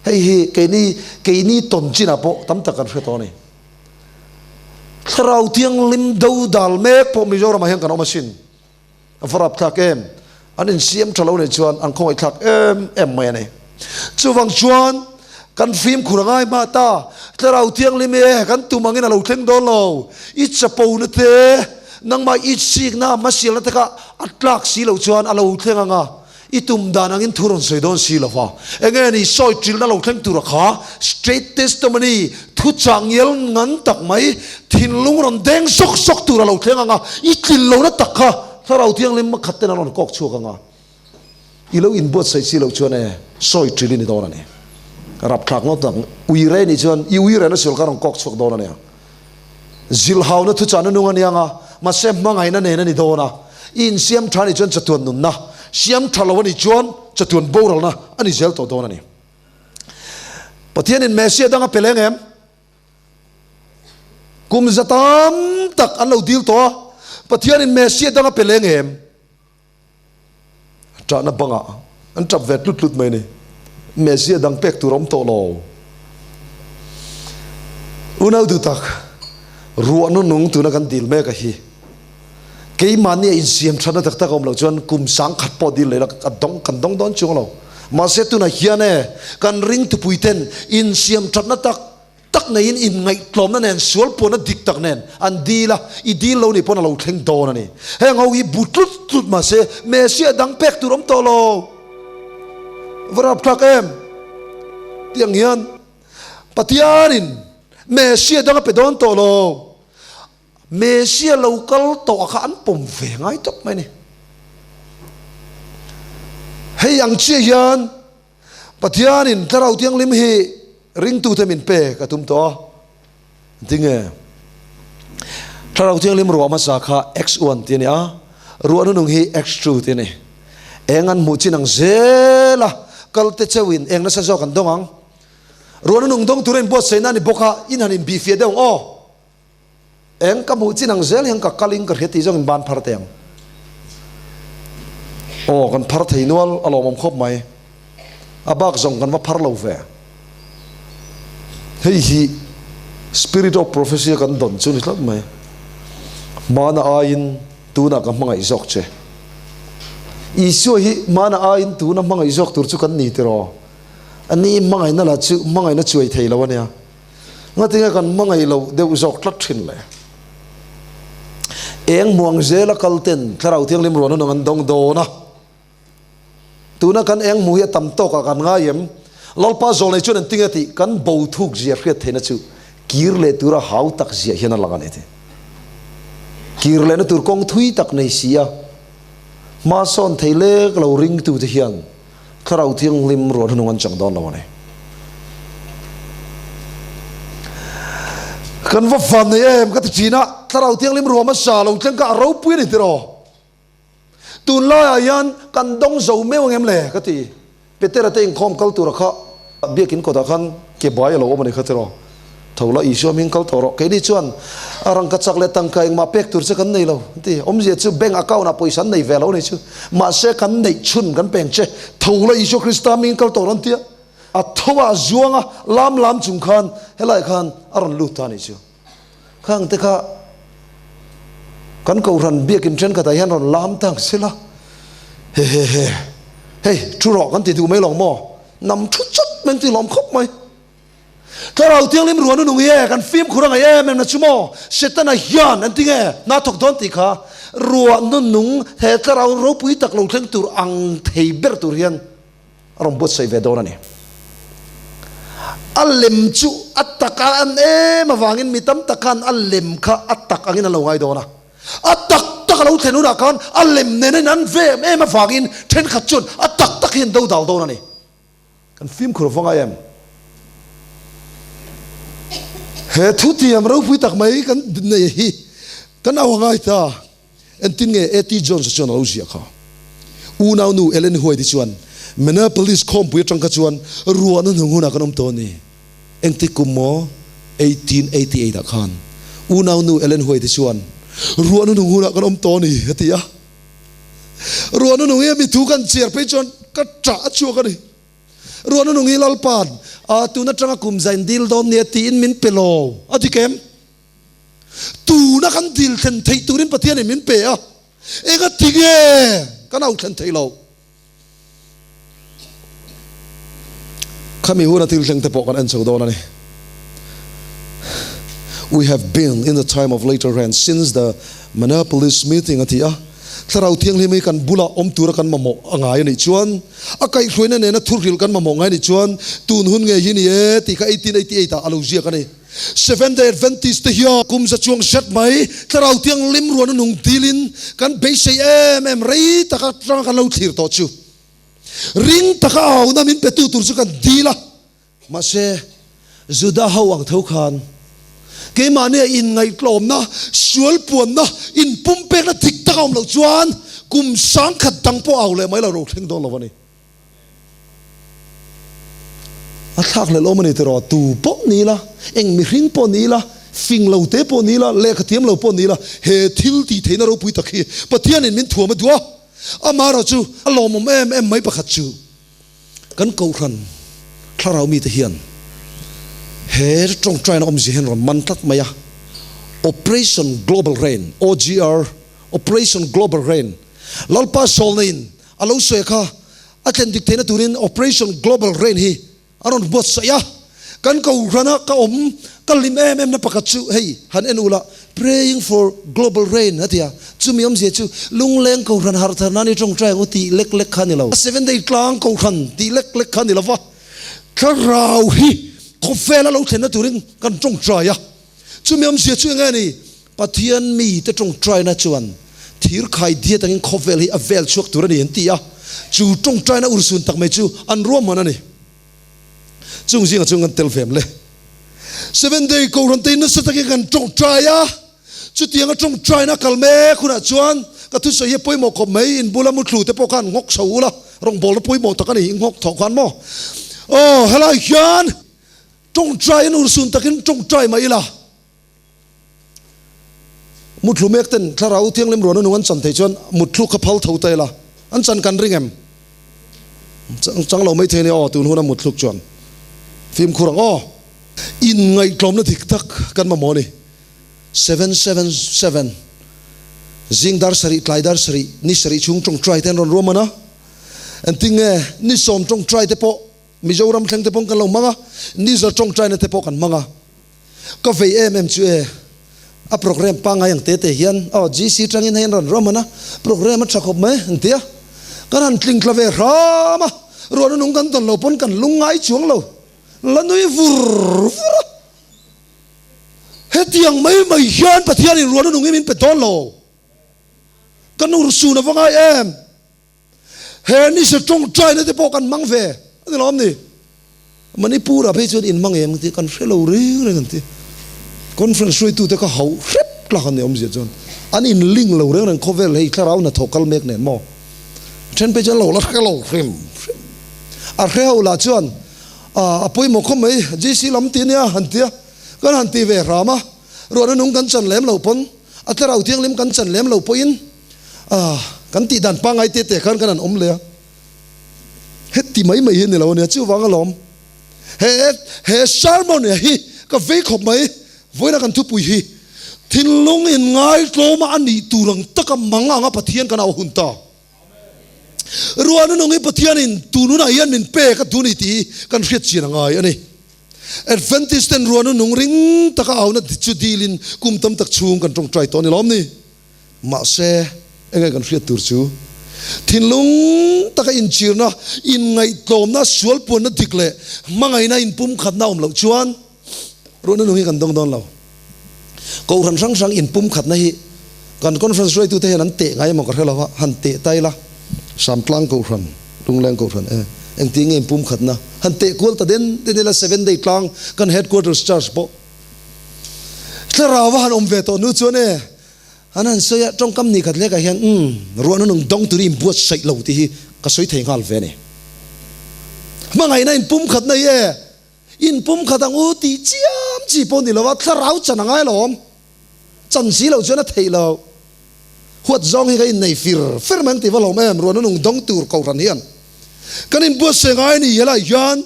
Hei hi keini keini tawn chinah pawh tam tak kan hre tawh a ni. Thlarau Thianghlim dodal mek pawh Mizoramah hian kan awm asin. A va rapthlak em? An insiam tha lo nih chuan an khawngaihthlak em em mai a ni. Chuvang chuan kan fimkhur a ngai hma ta, Thlarau Thianghlim e, kan tum angin a lo thleng dawn lo. I chapona te, nangmah i chikna, hmasialna te kha a tlak si loh chuan a lo thleng ang a. I tum dan angin thu rawn sawi dawn si lo va, enge ni sawi ṭilna lo thleng tura kha straight testimony, thuchah ngial ngan tak mai, thinlung rawn deng sawk sawk tura lo thleng anga i tlin lohna tak kha Thlarau Thianghlim khat ten a rawn kawk chhuak anga i lo inbuatsaih si loh chuan e sawi ṭil i ni dawn a ni. Rapthlak ngawt ang, uire nih chuan i uirena sual kha rawn kawk chhuak dawn a nia. Zilhauna thuchahna nung a ni ang a, mahse hmangaihna nen a ni dawn a. I insiam tha a nih chuan chatuan nunna, siam tha lo a nih chuan chatuan boralna a ni zel tawh dawn a ni. Pathianin Messiah dang a pe leng em? Kum za tam tak an lo dil tawh a, Pathianin Messiah dang a pe leng em? Ṭahna bangah an ṭap ve tlut tlut mai a ni. Messiah dang pek tur a awm tawh lo. Unau duh tak, ruah nunung tuna kan dil mek a hi. Keimahni a insiam ṭhatna tak tak a awm loh chuan kum sangkhat pawh dil leh la a dawng kan dawng dawn chuang lo. Mahse tunah hian e, kan ringtupuiten insiam ṭhatna tak tak neiin inngaihtlawmna nen sual puanna dik tak nen an dil a, i dil lo nih pawn a lo thleng dawn a ni. Heng ho hi bu tlut tlut mahse Messiah dang pek tur awm tawh lo. Va rapthlak em? Tiang hian Pathianin Messiah dang a pe dawn tawh lo. Messiah lo kal tawh kha an pawm ve ngai tawp mai a ni. Hei ang chiah hian Pathianin Thlarau Thianghlim hi ringtute min pek a tum tawh a, tinge Thlarau Thianghlim ruah hmasa kha X1 tih a ni a, ruah nunung hi X2 tih a ni. Eng an hmuh chin ang zel a, kalte cheuhin eng nasa zawk an dawng ang. Ruah nunung dawng tura inbuatsaihna a ni bawk a, in han inbihfiah deuh ang aw. Eng ka hmuh chin ang zel hian ka kal in ka hria tih zawng in ban phar teh ang. Aw kan phar thei nual a lawmawm khawp mai. A bak zawng kan va phar lo ve. Hei hi Spirit of Prophecy a kan dawn chu ni tlat mai. Hmana aiin tunah ka hmangaih zawk che. Isua hi hmana aiin tuna hmangaih zawk tur chu kan ni tiraw? A ni hmangaihna lah chu hmangaihna chuai thei lo a nia. Ngatinge kan hmangaih loh deuh zawk tlat thin le? Eng hmuang zela kal ten Thlarau Thianghlim ruahna nung an dawng dawn a. Tuna kan eng hmu hi a tam tawkah kan ngai em? Lalpa zawlnei chuan engtinge tih kan bo thuk zia hriat theihna chu kir leh tura hau tak ziah hian a lang a ni ti. Kir lehna tur kawng thui tak nei si a, hma sawn thei lek lo ringtute hian Thlarau Thianghlim ruahna nung an chang dawn lo a ni. Kan va fan nei em ka ti thin a, Thlarau Thianghlim ruah hmasa lo thleng kha a ropui a ni tiraw? Tunlaiah hian kan dawng zo meuh ang em le ka ti. Petera te inkhawm kal tura kha biakin kawtah khan ke bai a lo awm a ni kha tiraw? Tho la Isua hming kal tawh rawh. Keini chuan a rangka chak leh tangka engmah pek tur che kan nei lo an ti. Awmzia chu bank account ah pawisa an nei ve lo a ni chu. Mahse kan neih chhun kan peng che. Tho la Isua Krista hming kal tawh rawh an ti a. A tho a, a zuang a, lam lam chung khan helaiah khan a rawn lut ta a ni chu. Khang te kha kan kohhran biakin thenkhatah hian rawn lam ta ang sela. He he he. Hei thu rawh kan ti duh mai lawng maw? Nam thu chawt mai an ti lawm khawp mai. Thlarau Thianghlim ruah nunung hi e, kan fimkhur a ngaih em em na chu maw? Setana hian an ti nge? Hna thawk dawn tih kha ruah nunung he thlarau ropui tak lo thleng tur ang thei ber tur hian a rawn buatsaih ve dawn a ni. A lem chu a tak a an em avangin mi tam tak khan a lem kha a tak angin an lo ngai dawn a. A tak tak a lo thlen hunah khan a lem nen a in an ve em em avangin thenkhat chuan a tak tak hi an dodal dawn a ni. Kan fimkhur vang a em? He thutiam ropui tak mai kan nei hi kan au a ngai ta. Engtin nge A.T. Jones chuan a lo ziah kha? Unau nu Ellen White chuan Minneapolis khawmpui atang kha chuan ruahna hnung hunah kan awm tawh a ni. Engtik kum maw? 1888 ah khan unau nu Ellen White chuan ruahna hnung hunah kan awm tawh a ni a ti a. Ruahna nung hi a mithu kan chiar phei chuan ka ṭah a chhuak a ni. Ruahna nung hi Lalpa'n a tun aṭanga kum zain dil dawn nia tiin min pe lo a ti kem. Tuna kan dil thlen theih turin Pathianin min pe a, engati nge kan au thlen theih loh? Khami huna thil thleng te pawh kan en chho dawn a ni. We have been in the time of later rain since the Minneapolis meeting a ti a. Thlarau Thianghlim hi kan bulah awm tura kan mamawh a ngai a nih chuan, a kaihhruaina nena thurhrilh kan mamawh ngai a nih chuan tun hun ngei hi ni e tih kha 1888 ah a lo ziak a ni. Seventh Day Adventist te hian kum za chuang zet mai Thlarau Thianghlim ruahna nung dilin kan beisei em em rei taka tanga kan lo thlir tawh chu ring taka auna min petu tur chu kan dil a. Mahse, Juda ho ang tho khan keimahnia inngaihtlawmna, sualpuanna, inpumpekna dik tak a awm loh chuan kum sangkhat dang pawh au leh mai lo rothleng dawn lo a ni. A thlak hlelh awm a ni tiraw? Tu pawh ni ila, eng mihring pawh ni ila, fing lo te pawh ni ila, lehkha thiam lo pawh ni ila, he thil tih theihna ropui tak hi Pathianin min thuam a duh a, amaherawhchu a lawmawm em em mai pakhat chu, Kan Kohhran thlarau mite hian he tawngtaina awmzia hian rawn man tlat mai a, Operation Global Rain, OGR, Operation Global Rain, Lalpa Sawlneiin a lo sawi kha a thlen dik theihna turin Operation Global Rain hi a rawn buatsaih a. Kan Kohhrana ka awm ka hlim em em na pakhat chu hei han en ula, Praying for global rain a ti a, chumi awmzia chu lungleng Kohhran harh thar nan i tawngtai ang u tih lek lek kha a ni lo. Seven day tlang Kohhran tih lek lek kha a ni lo va, thlarau hi khawvela lo thlenna turin kan tawngtai a, chumi awmzia chu eng nge ni? Pathian mite tawngtaina chuan thirkhai diat angin khawvel hi a vel chhuak tur a ni an ti a, chu tawngtaina urhsun tak mai chu an ruahman a ni. Chung zingah chuan kan tel ve em le? Seven Day Kohhran te hi nasa takin kan tawngtai a, chutianga tawngtaina kal mek hunah chuan ka thusawi hi a pawimawh khawp mai, in bula muthlu te pawh khan nghawk chho ula, rawngbawlna pawimawh tak a ni, nghawk thawh khan maw? Aw, helai hian tawngtai an urhsun takin tawngtai mah ila, Muthlu mek ten Thlarau Thianghlim ruahna nung an chan theih chuan muthlu kha phal tho ta ila, an chan kan ring em? Chang lo mai thei nia aw, tun huna muthluk chuan fimkhur ang aw. Inngaihtlawmna dik tak kan mamawh a ni. 777 Zing dar sarih, tlai dar sarih, ni sarih chhung tawngtai te an rawn ruahman a, engtinge ni sawm tawngtai te pawh Mizoram thleng te pawh kan lo hmang a, ni za tawngtaina te pawh kan hmang a. Ka vei em em chu e, a program pangngai ang te te hian aw GC tangin hei an rawn ruahman a, program a tha khawp mai an ti a, kan han tling tla ve hram a, ruahna nung kan tawn lo pawn kan lungngai chuang lo, la nui vur vur a, hetiang mai mai hian Pathianin ruahna nung hi min pe dawn lo, ka nursun a va ngai em. He nisa tawngtaina te pawh kan hmang ve a ni lawm ni? Manipur ah phei chuan in hmang em tih kan hre lo reng reng an ti. Conference hruaitute kha hauh hrep tlak an ni awmzia chuan an in link lo reng reng khawvel hei thlarau hnathawh kal mek nen maw? Then phei chuan lo la hre lo hrim hrim. A hre ho lah chuan a pawimawh khawp mai JC lam ti ania han ti a, kan han ti ve hram a, ruahna nung kan chan lem lo pawn a thlarau thianghlim kan chan lem lo pawhin Ah, kan tih dan pangngai te te khan kan han awm leh a, heti mai mai hi a ni lo a nia, chuvang alawm he he sermon hi ka vei khawp mai, vawiina kan thupui hi thinlung in ngaitlawma a nih tur ang taka mang anga Pathian kan au hun ta. Ruahna nung hi Pathianin tun hunah hian min pek a duh a ni tih hi kan hriat chian a ngai a ni. Adventist ten ruahna nung ring taka auna chu dilin kum tam tak chhung kan tawngtai tawh a ni lawm ni. Mahse, enge kan hriat tur chu? Thinlung taka inchirna, inngaihtlawmna, sualpuanna dik leh hmangaihna inpumkhatna awm loh chuan ruahna nung hi kan dawng dawn lo. Kohhran hrang hrang inpumkhatna hi kan conference hruaitute hian an teh ngai emaw ka hre lo a, han teh ta ila, Samtlang Kohhran, Lungleng Kohhran e, engtin nge inpumkhatna han teh kual ta den den ila, Seven Day Tlang kan Headquarters Church pawh Thlarau a han awm ve tawh hnu chuan e, an han sawi a, tawngkam ni khat hlekah hian umm, ruahna nung dawng turin inbuatsaih lo tih hi ka sawi thei nghal ve a ni. Hmangaihna inpumkhatna hi e, inpumkhat ang u tih chiam chi pawh ni lo a, thlarau chan a ngai alawm. Chan si lo chuan a theih lo. Huat zawng hi ka innei fir fir mai ang tih va lawm em, ruahna nung dawng tur Kohhran hian kan inbuatsaih ngai a ni helaiah hian.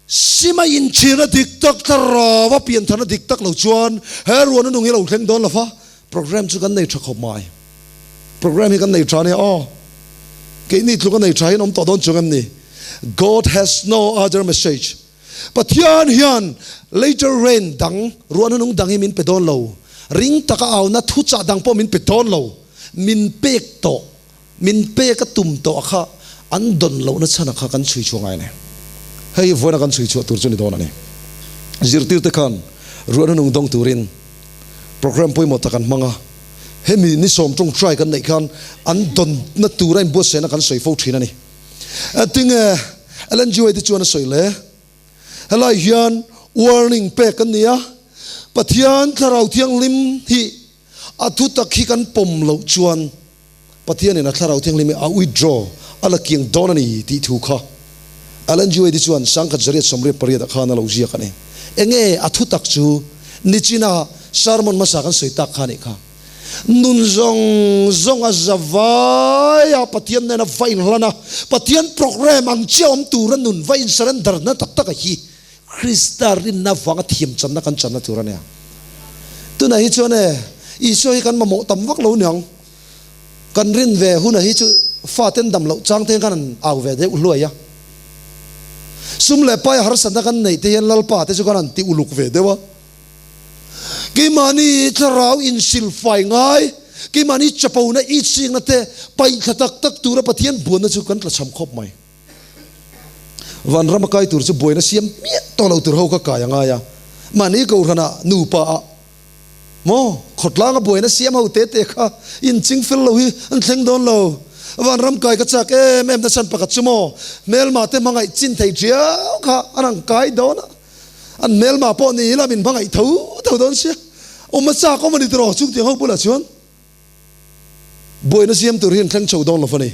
Sima inchhirna dik tak thlarau a piantharna dik tak lo chuan he ruahna nung hi lo thleng dawn lo va, program chu kan nei tha khawp mai. Program hi kan nei tha ania aw. Keini tluk a nei tha hian awm tawh dawn chuang em ni? God has no other message. Pathian hian later rain dang, ruahna nung dang hi min pe dawn lo. Ring taka auna thuchah dang pawh min pe dawn lo. Min pek tawh. Min pek a tum tawh a kha an dawn lohna chhan a kha kan chhui chhuah ngai a ni. Hei hi vawiina kan chhui chhuah tur chu ni dawn a ni. Zirtirte khan ruahna nung dawng turin programme pawimawh tak an hmang a, hemi ni sawmtawng try kan neih khan an dawnna tura inbuatsaihna kan sawi fo thin a ni. Tinge Ellen G. White chuan a sawi le? Helai hian warning pek kan ni a, Pathian Thlarau Thianghlim hi a thutak hi kan pawm loh chuan Pathianin a Thlarau Thianghlim hi a withdraw, a la kiang dawn a ni tih thu kha Ellen G. White chuan 1888 ah khan a lo ziak a ni. Enge a thutak chu nichina sermon hmasa kan sawi tak kha a nih kha. Nun zawng zawng a za vai a, Pathian nena va inhlan a, Pathian program ang chiah awm tura nun va in surrender na tak tak a hi Krista rinna vanga thiamchanna kan channa tur a nia. Tunah hi chuan e, Isua hi kan mamawh tam vak lo niang. Kan rin ve hunah hi chu faten dam loh chang te hian kan han au ve deuh hluai a. Sum leh pai harsatna kan neih te hian Lalpa te chu kan han ti uluk ve deuh a. Keimahni thlarau insilfai ngai, keimahni chapona itsikna te paihthla tak tak tura Pathian buanna chu kan tlachham khawp mai. Vanram a kai tur chu buaina siam miah tawh lo tur ho kha kai a ngai a, mahni kohhranah nupa ah maw khawtlanga buaina siam ho te te kha inching fel lo hi an thleng dawn lo. Vanram kai ka chak em em na chhan pakhat chu maw hmelma te hmangaih chin thei thiau kha an ang kai dawn a, an hmelma pawh ni ila min hmangaih tho tho dawn sia, awm a chak awm a ni tiraw chungtiang ho bulah chuan. Buaina siam tur hi an thleng chho dawn lo a ni.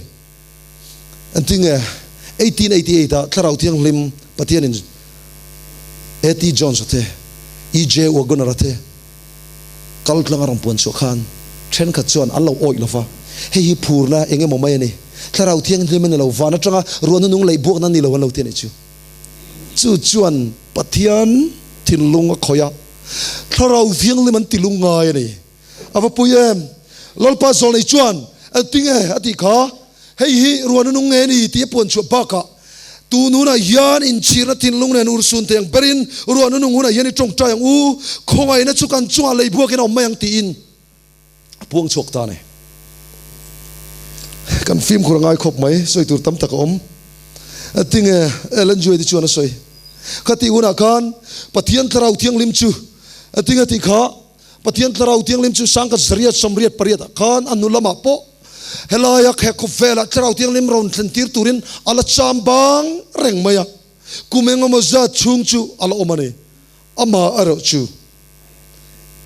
Engtinge 1888 ah Thlarau Thianghlim Pathianin AT Jones a te, EJ Waggoner a te kal tlang a rawn puan chhuah khan thenkhat chuan an lo awih lo va, hei hi phurna eng emaw mai a ni, Thlarau Thianghlim a ni lo, van atanga ruahna nung leih buakna a ni lo an lo ti a nih chu. Chu chuan Pathian thinlung a khawih a, Thlarau Thianghlim an ti lung ngai a ni. A va pui em? Lalpa Zawlnei chuan, Engtinge a tih kha? Hei hi ruahna nung nge ni tih a puan chhuah bakah, tun hunah hian inchhirna thinlung nen urhsun thei ang berin ruahna nung hunah hian i tawngtai ang u, khawngaihna chu kan chungah lei buakin a awm mai ang tiin a puang chhuak ta a ni. Kan fimkhur a ngai khawp mai, sawi tur tam tak a awm. Engtinge Ellen G. White chuan a sawi? Khatih hunah khan Pathian Thlarau Thianghlim chu engtinge tih kha? Pathian Thlarau Thianghlim chu 1888 ah khan a hnu lamah pawh helaia he khawvelah Thlarau Thianghlim rawn thlen tir turin a la cham bang reng mai a, kum engemaw zat chhung chu a la awm a ni. Amah erawh chu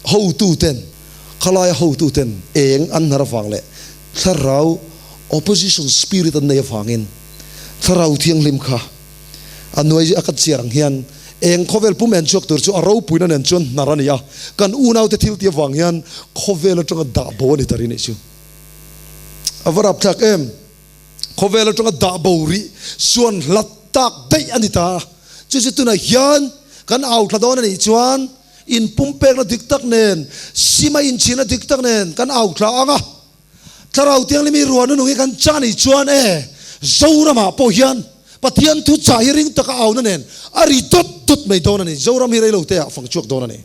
hotuten, khalaia hotuten eng an hnar avang leh Thlarau opposition spirit an nei avangin Thlarau Thianghlim kha a nuai a kan chiar ang hian Eng khawvel pum en chhuak tur chu a ropuina nen chuan hnar a ni a, kan unaute thil tih avang hian khawvel atanga dah bo a ni ta ri nih chu. A va rapthlak em! Khawvel atanga dah bo rih suan hlat tak daih a ni ta. Chu chu tunah hian kan au thla dawn a nih chuan inpumpekna dik tak nen, sima inchhirna dik tak nen kan au thla ang a. Thlarau Thianghlim hi ruahna nung hi kan chah nih chuan e, Zoramah pawh hian Pathian thu chah hi ring taka auna nen a ri dawt dawt mai dawn a ni. Zoram hi reilo te ah fang chhuak dawn a ni.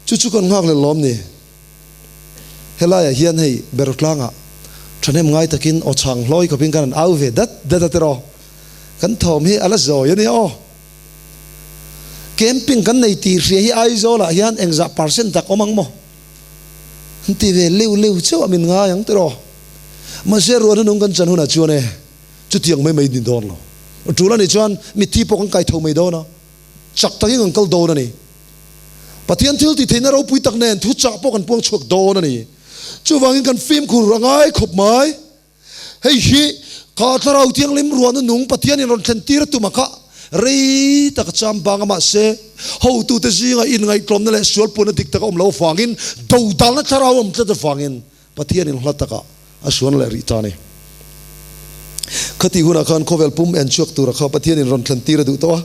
Chu chu kan nghak leh lawm ni. Helaiah hian hei Berawtlangah thahnem ngai takin aw chhang hlawi khawpin kan han au ve dat dat a tiraw. Kan thawm hi a la zawi a nia aw. Camping kan nei tih hria hi Aizawlah hian engzah percent tak awm ang maw? An ti ve leu leu chauh a min ngai ang tiraw. Mahse ruahna nung kan chan hunah chuan e chutiang mai mai ni dawn lo. Tul a nih chuan mitthi pawh kan kai tho mai dawn a, chak takin kan kal dawn a ni. Pathian thil tih theihna ropui tak nen thu chah pawh kan puang chhuak dawn a ni. Chuvangin kan fimkhur a ngai khawp mai. Hei hi kha Thlarau Thianghlim ruahna nung Pathianin rawn thlen tir a tum a kha rei tak a cham bang a, mahse hotute zinga inngaihtlawmna leh sualpuana dik tak a awm lo avangin dodalna thlarau a awm tlat avangin Pathianin hla takah a suan leh rih ta a ni. Khatih hunah khan khawvel pum en chhuak tura kha Pathianin rawn thlen tir a duh tawh a.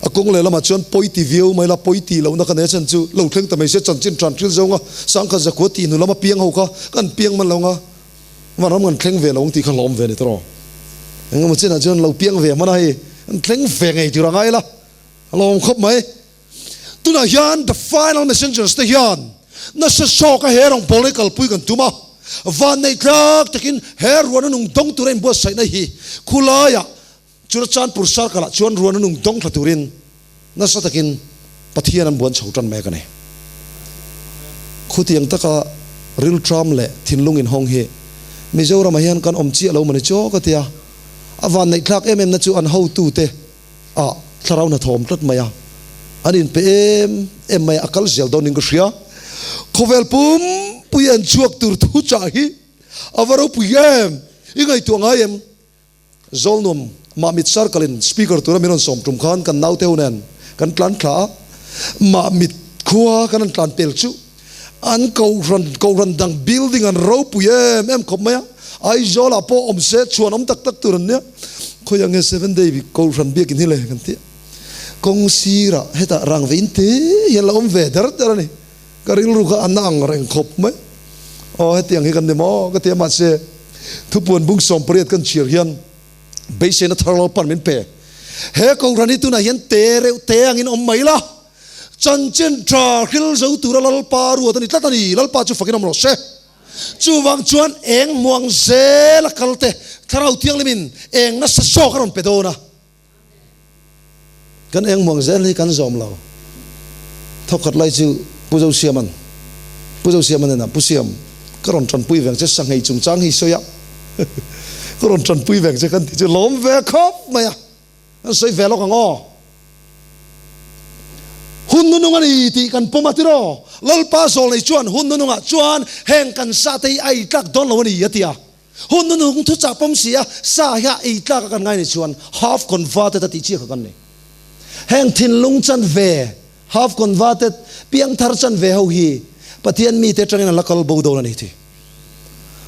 A kawng lehlamah chuan pawi ti viau mai la, pawi tih lohna ka nei a chhan chu lo thleng ta mai se chanchin ṭan ṭil zawnga sangkhat zakua tih hnu lama piang ho kha kan piang man lo nga vanram kan thleng ve lo ang tih kha hlawm ve a ni tawh. Engemaw chinah chuan lo piang ve hman a hei an thleng ve ngei tur a ngai la, a lawm khawp mai. Tunah hian The Final Messengers te hian nasa zawka he rawngbawlna hi kalpui kan tum a, vanneih tlak takin he ruahna nung dawng tura inbuatsaihna hi khulaiah Churachandpur Circle ah chuan ruahna nung dawng thla turin nasa takin Pathian an buan chho tan mek a ni. Khutiang taka rilṭam leh thinlung inhawng hi Mizoramah hian kan awm chiah lo mawni chaw ka tia, a vanneih thlak em em na chu an hotute ah thlarau hna thawm tlat mai a, an inpe em em mai a, a kal zel dawn in ka hria. Khawvel pumpui en chhuak tur thu chah hi a va ropui em? I ngaihtuah ngai em? Zawlnuam Mahmit Circle in Speaker tura min rawn sawm tum khan kan naute ho nen kan tlan thla a, Mahmit khua kan han tlan pel chu an kohhran kohhran dang building an ropui em em khawp mai a, Aizawl ah pawh awm se chhuan awm tak tak tur an nia, khawiah nge Seven Day kohhran biakin hi le kan ti a, kawng sirah hetah rang ve in te hian la awm ve der der a ni, ka rilru kha a na ang reng khawp mai, aw hetiang hi kan ni maw ka ti a mahse thupuan bung 18 kan chhiar hian beiseina thar Lalpan min pe, he kohhran hi tunah hian te reuh te angin awm mai la. Chanchin tha hril zo tura Lalpa ruat a ni tlat a ni. Lalpa chu fakin awm rawh se. Chuvang chuan eng muang zel a kal te Thlarau Thianghlimin eng nasa zawk a rawn pe dawn a. Kan eng muang zel hi kan zawm lo. Thawkhat lai chu Pu Zosiaman, Pu Zosiaman nen ah Pu Siam ka rawn tanpui veng che sanghei chungchang hi sawi a. Ka rawn tanpui veng che kan tih chu lawm ve khawp mai a. Kan sawi ve lawk ang aw. Hun nunung a ni tih kan pawm a tiraw? Lalpa zawl nei chuan hun nunungah chuan heng kan sa te hi a ei tlak dawn lo a ni a ti a. Hun nunung thuchah pawm si a, sa hi a ei tlak a kan ngai ni chuan half converted a tih chiah kha kan ni. Heng thinlung chanve, half converted, piangthar chanve ho hi Pathian mite atangin an la kal bo dawn a ni ti.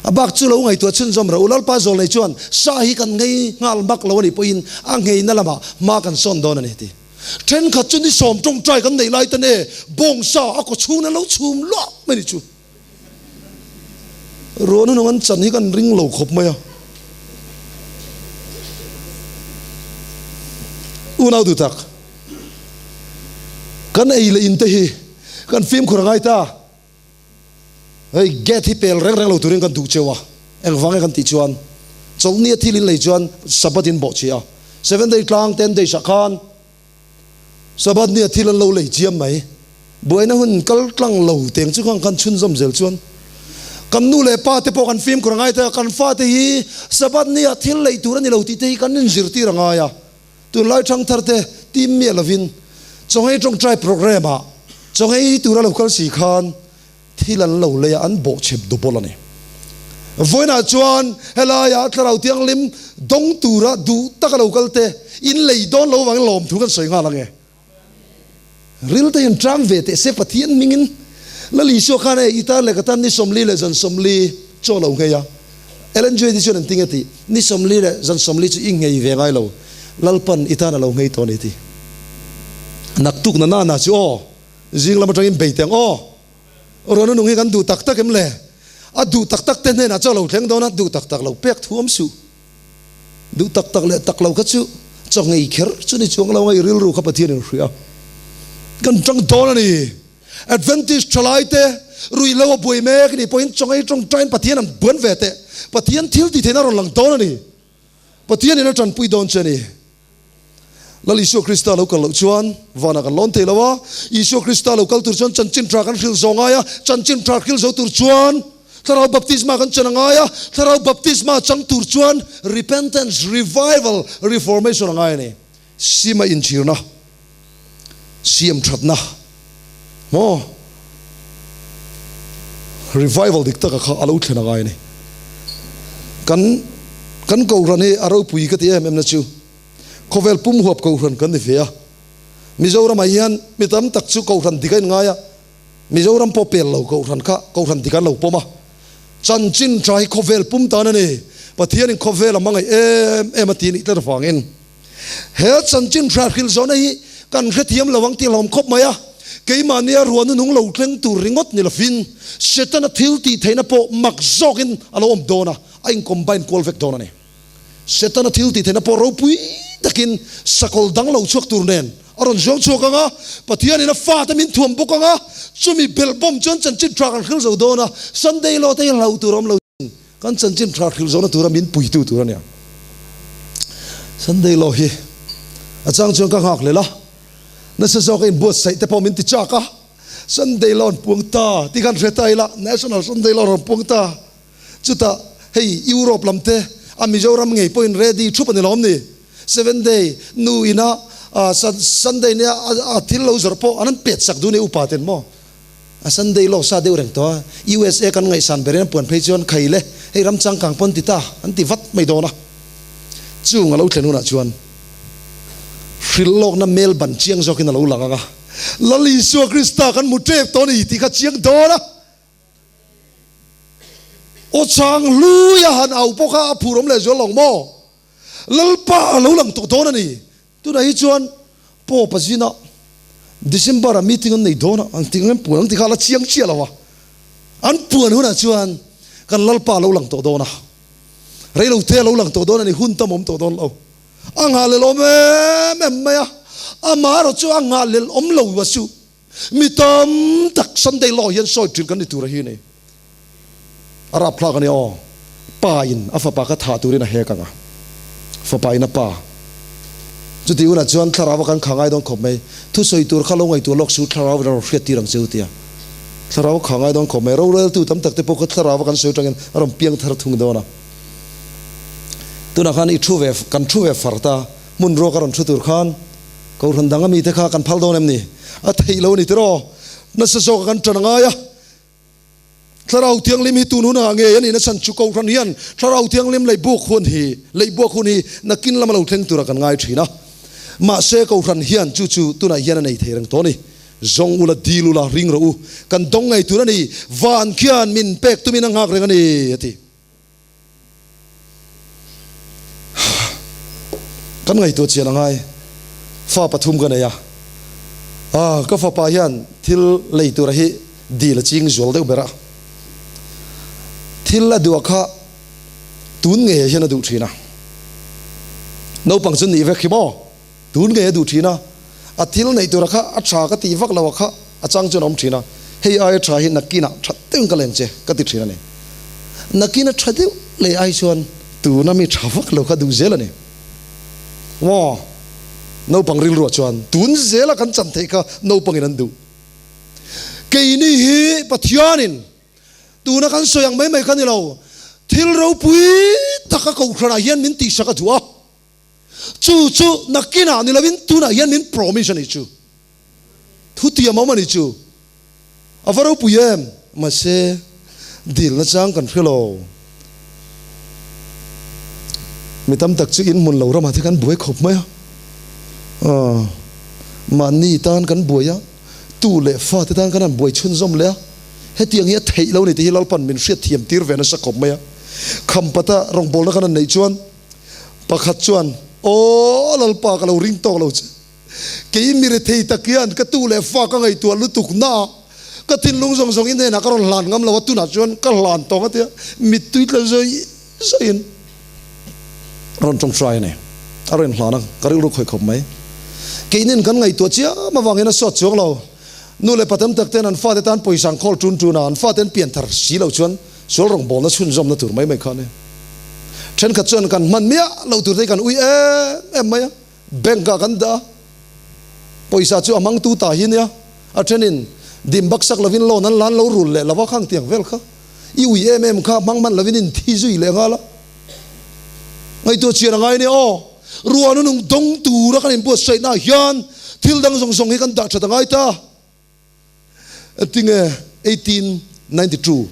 A bak chu lo ngaihtuah chhunzawm rawh u. Lalpa zawl nei chuan sa hi kan nghei nghal bak lo a nih pawhin a ngheina lamah hma kan sawn dawn a ni ti. Thenkhat chu ni sawm tawngtai kan neih lai ten e bawng sa a kaw chhung nan lo chhum luah mai ni chu. Ruahna nung an chan hi kan ring lo khawp mai a. Unau duhtak, kan ei leh in te hi kan fimkhur a ngai ta. Hei gate hi pel reng reng lo turin kan duh cheu a, engvang nge kan tih chuan chawlhni a thil in lei chuan Sabbath in bawh chih a, seven day tlang ten days ah khan Sabbath ni a thil an lo lei chiam mai, buaina hun kal tlang lo teng chu khan kan chhunzawm zel chuan kan nu leh pa te pawh kan fimkhur a ngai ta, kan fate hi Sabbath ni ah thil lei tur a ni lo tih te hi kan inzirtir a ngai a. Tunlai thangthar te team miah lovin chawngei tawngtai programme ah chawngei tura lo kal si khan thil an lo lei a, an bawhchep dawbawl a ni. Vawiinah chuan helaiah Thlarau Thianghlim dawng tura duh taka lo kal te in lei dawn lo vangin lawmthu kan sawi nghal ang e. Ril te hian tang ve teh se Pathian hmingin Lal Isua khan hei i tan leh ka tan ni 40 leh zan 40 chaw lo nghei a. Ellen G. White chuan engtin nge tih? Ni 40 leh zan 40 chu i nghei ve ngai lo, Lalpan i tan a lo nghei tawh a ni ti. Naktuk na nana chu aw, zing lam atangin bei teh ang aw. Rawn a nung hi kan duh tak tak em le? A duh tak tak te hnenah chaw lo thleng dawn a, duh tak tak lo pek thu awm suh. Duh tak tak leh tak lo kha chu chaw ngei kher chu ni chuang lo ang a, i rilru kha Pathian in hria. Kan tang dawn a ni. Adventist thalai te rui lo a buai mek ni pawhin chaw ngei tawngtain Pathian an buan ve teh. Pathian thil ti theihna a rawn lang dawn a ni. Pathian in a tanpui dawn che a ni. Lal Isua Krista lo kal loh chuan vanah kan lawn thei lo a, Isua Krista lo kal tur chuan chanchin tha kan hrilh zo ngai a, chanchin tha hrilh zo tur chuan Thlarau baptisma kan chan a ngai a, Thlarau baptisma chang tur chuan repentance, revival, reformation a ngai a ni. Sima inchhirna, siam thatna maw? Revival dik taka kha a lo thlen a ngai a ni. Kan kan Kohhran hi a ropui ka ti em em na chu khawvel pum huap Kohhran kan ni ve a. Mizoramah hian mi tam tak chu Kohhran dik a inngai a, Mizoram pawh pel lo Kohhran kha Kohhran dik an lo pawm a. Chanchin tha hi khawvel pum tan a ni. Pathianin khawvel a hmangaih em em a ti nih tlat avangin he chanchin tha hrilh zawhna hi. Kan hrethiam lo ang tih hlawm khawp mai a, keimahnia ruahna nung lo thleng tur ringawt ni lovin Setana thil tih theihna pawh mak zawkin a lo awm dawn a, a in combine kual vek dawn a ni. Setana thil tih theihna pawh ropui takin sakawlh dang lo chhuak tur nen a rawn zuang chhuak ang a, Pathianin a fate min thuam bawk ang a, chumi belhbawm chuan chanchin tha kan hril zo dawn a, Sunday law te hi hlauh tur a awm lo. Kan chanchin tha hril zawhna tura min puitu tur a nia. Sunday law hi a chang chuan ka nghak hlel a, nasa zawka inbuatsaih te pawh min ti chak a, Sunday law an puang ta tih khan hre ta ila, National Sunday law rawn puang ta, chutah hei Europe lam te a Mizoram ngei pawhin ready thup a ni lawm ni? Seven day nu ina Sunday nia a thil lo zawrh pawh an han pet sak duh a ni upa ten maw? A Sunday law sa deuh reng tawh a, USA kan ngaihsan berin an puan phei chuan khai le, hei ram changkang pawn ti ta, an ti vat mai dawn a. Chung a lo thlen hunah chuan hrilh lawkna mail ban chiang zawkin a lo lang ang a, Lal Isua Krista kan hmu tep tawh a ni tih kha chiang dawn a. Aw chang hlui a han au pawh kha a phur awm leh zual lo maw? Lalpa a lo lang tawh dawn a ni. Tunah hi chuan Pope a zin a, December ah meeting an nei dawn a, an ti ang em puan ang ti kha a la chiang chiah lo a, an puan hunah chuan kan Lalpa a lo lang tawh dawn a, reilo te a lo lang tawh dawn a ni, hun tam a awm tawh dawn lo. A nghahlel awm em em mai a, amaherawh chu a nghahlel awm lo a chu mi tam tak Sunday law hian sawi ṭil kan ni tur a hi ni. A rapthlak a ni aw. Pa in a fapa kha thah turin a hek ang a, fapa in a pa. Chuti hunah chuan thlarau a kan kha ngai dawn khawp mai. Thusawi tur kha lo ngaihtuah lawk suh, thlarau in a rawn hriat tir ang che u tia. Thlarau a kha ngai dawn khawp mai. Roreltu tam tak te pawh kha thlarau a kan sawi atangin a rawn piang thar thung dawn a. Tunah khan i thu ve, kan thu ve far ta, hmun ruak a rawn thu tur khan Kohhran dang ami te kha kan phal dawn em ni? A theih lo a ni tiraw? Nasa zawk a kan tan a ngai a. Thlarau Thianghlim hi tun hunah ngei a nihna chhan chu Kohhran hian Thlarau Thianghlim leihbuak hun hi leihbuak hun hi nakin lama lo thleng tura kan ngai thin a. Mahse Kohhran hian chu chu tunah hian a nei thei reng tawh a ni. Zawng ula, dil ula, ring rawh u, kan dawng ngei tur a ni, van khian min pek tumin a nghak reng a ni, a ti. Kan ngaihtuah chian a ngai. Fa pathum ka nei a, ah ka fapa hian thil lei tura hi dil a ching zual deuh ber a. Thil a duh a kha tun ngei hian a duh thin a. Naupang chu nih vek hi maw? Tun ngei a duh thin a. A thil neih tura kha a tha ka tih vak lo a kha a chang chuan a awm thin a, hei aia tha hi nakinah tha deuhin ka leng che ka ti thin a ni. Nakina tha deuh leh ai chuan tuna mi tha vak lo kha duh zel a ni. Maw? Naupang rilruah chuan tun zela kan chan theih kha naupangin an duh. Keini hi Pathianin tuna kan sawi ang mai mai kha ni lo, thil ropui taka kohhranah hian min tihsak a duh a. Chu chu nakinah ni lovin tunah hian min promise a ni chu. Thutiam awm a ni chu. A va ropui em? Mahse, dilna chang kan hre lo. Mi tam tak chu in hmun lo ramah te kan buai khawp mai a. Aw, mahni tan kan buai a, tu leh fa te tan kan han buai chhunzawm leh a. Hetiang hi a theih lo ni tih hi Lalpan min hriatthiam tir ve nasa khawp mai a. Khampata rawngbawlna kan han neih chuan Pakhat chuan, Aw Lalpa ka lo ring tawk lo che. Kei mi rethei tak hian ka tu leh fa ka ngaihtuah lutuk na ka thinlung zawng zawng i hnenah ka rawn hlan ngam lo a, tunah chuan ka hlan tawng a tia mittui tla zawi zawiin a rawn tawngtai a ni. A rawn hlan a, ka rilru khawih khawp mai. Keinin kan ngaihtuah chiam avangin a sawt chuang lo. Nu leh pa tam tak ten an fate tan pawisa an khawl tun tun a, an fate an pian thar si lo chuan Sual rawngbawlna chhunzawmna tur mai mai kha a ni. Thenkhat chuan kan hman miah lo tur te hi kan ui em em mai a, bank ah kan dah a, pawisa chu a hmangtu ta hi nia, a thenin dim baksak lovin loan an la an lo rul leh lo a khang tiang vel kha i ui em em kha hmang hman lovin in thi zui leh nghal a, ngaihtuah chian a ngai nia aw. Ruahna nung dawng tura kan inbuatsaihna ah hian thil dang zawng zawng hi kan dah that a ngai ta. Tinge 1892,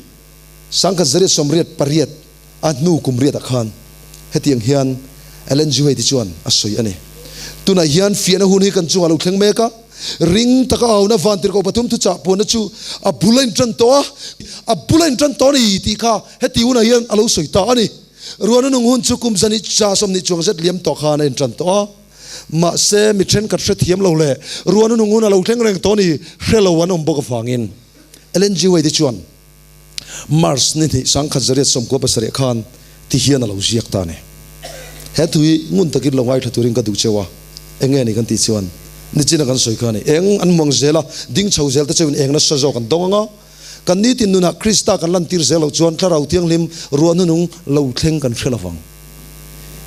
1988 a hnu kum riatah khan hetiang hian Ellen G. White chuan a sawi a ni. Tunah hian fiahna hun hi kan chungah lo thleng mek a, ring taka auna vantirhkoh pathum thuchah puanna chu a bul a intan tawh a, a bul a intan tawh a ni tih kha heti hunah hian a lo sawi ta a ni. Ruahna nung hun chu kum zani cha 20 chuang zet liam tawh khan a intan tawh a. Mahse, mi thenkhat hrethiam lo leh ruahna nung hun a lo thleng reng tawh ni hre lo an awm bawk avangin Ellen G. White-i chuan March ni hnih 1897 khan ti hian a lo ziak ta a ni. He thu hi ngun takin lo ngaithla turin ka duh cheu a, eng nge ni kan tih chuan nichina kan sawi kha a ni. Eng an muang zel a, ding chho zel te cheuin eng nasa zawk an dawng ang a, kan nitin nunah Krista kan lantir zel loh chuan Thlarau Thianghlim ruahnunung lo thleng kan hre lovang.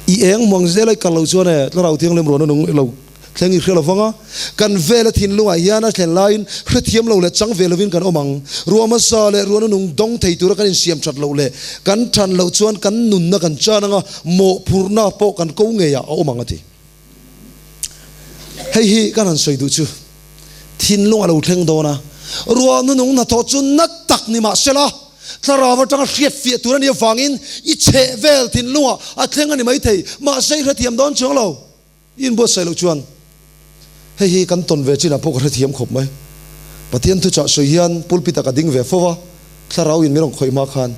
I eng muang zel a i kal loh chuan e Thlarau Thianghlim ruahnunung lo Thleng i hre lo vang a, kan vela thinlungah hian a thlen laiin hrethiam lo leh chang ve lovin kan awm ang. Ruah hmasa leh ruahna nung dawng thei tura kan insiam that loh leh kan than loh chuan kan nunna kan chan anga mawhphurhna pawh kan ko ngeiah a awm ang a ti. Hei hi kan han sawi duh chu thinlung a lo thleng dawn a, ruahna nung hnathawh chu na tak ni mah sela thlarau atanga hriat fiah tur a nih avangin i chhehvel thinlungah a thleng a ni maithei, mahse i hrethiam dawn chuang lo. I inbuatsaih loh chuan hei hi kan tawn ve chinah pawh ka hrethiam khawp mai. Pathian thuchah sawi hian pulpit ah ka ding ve fo va, thlarau in mi rawn khawih hma khan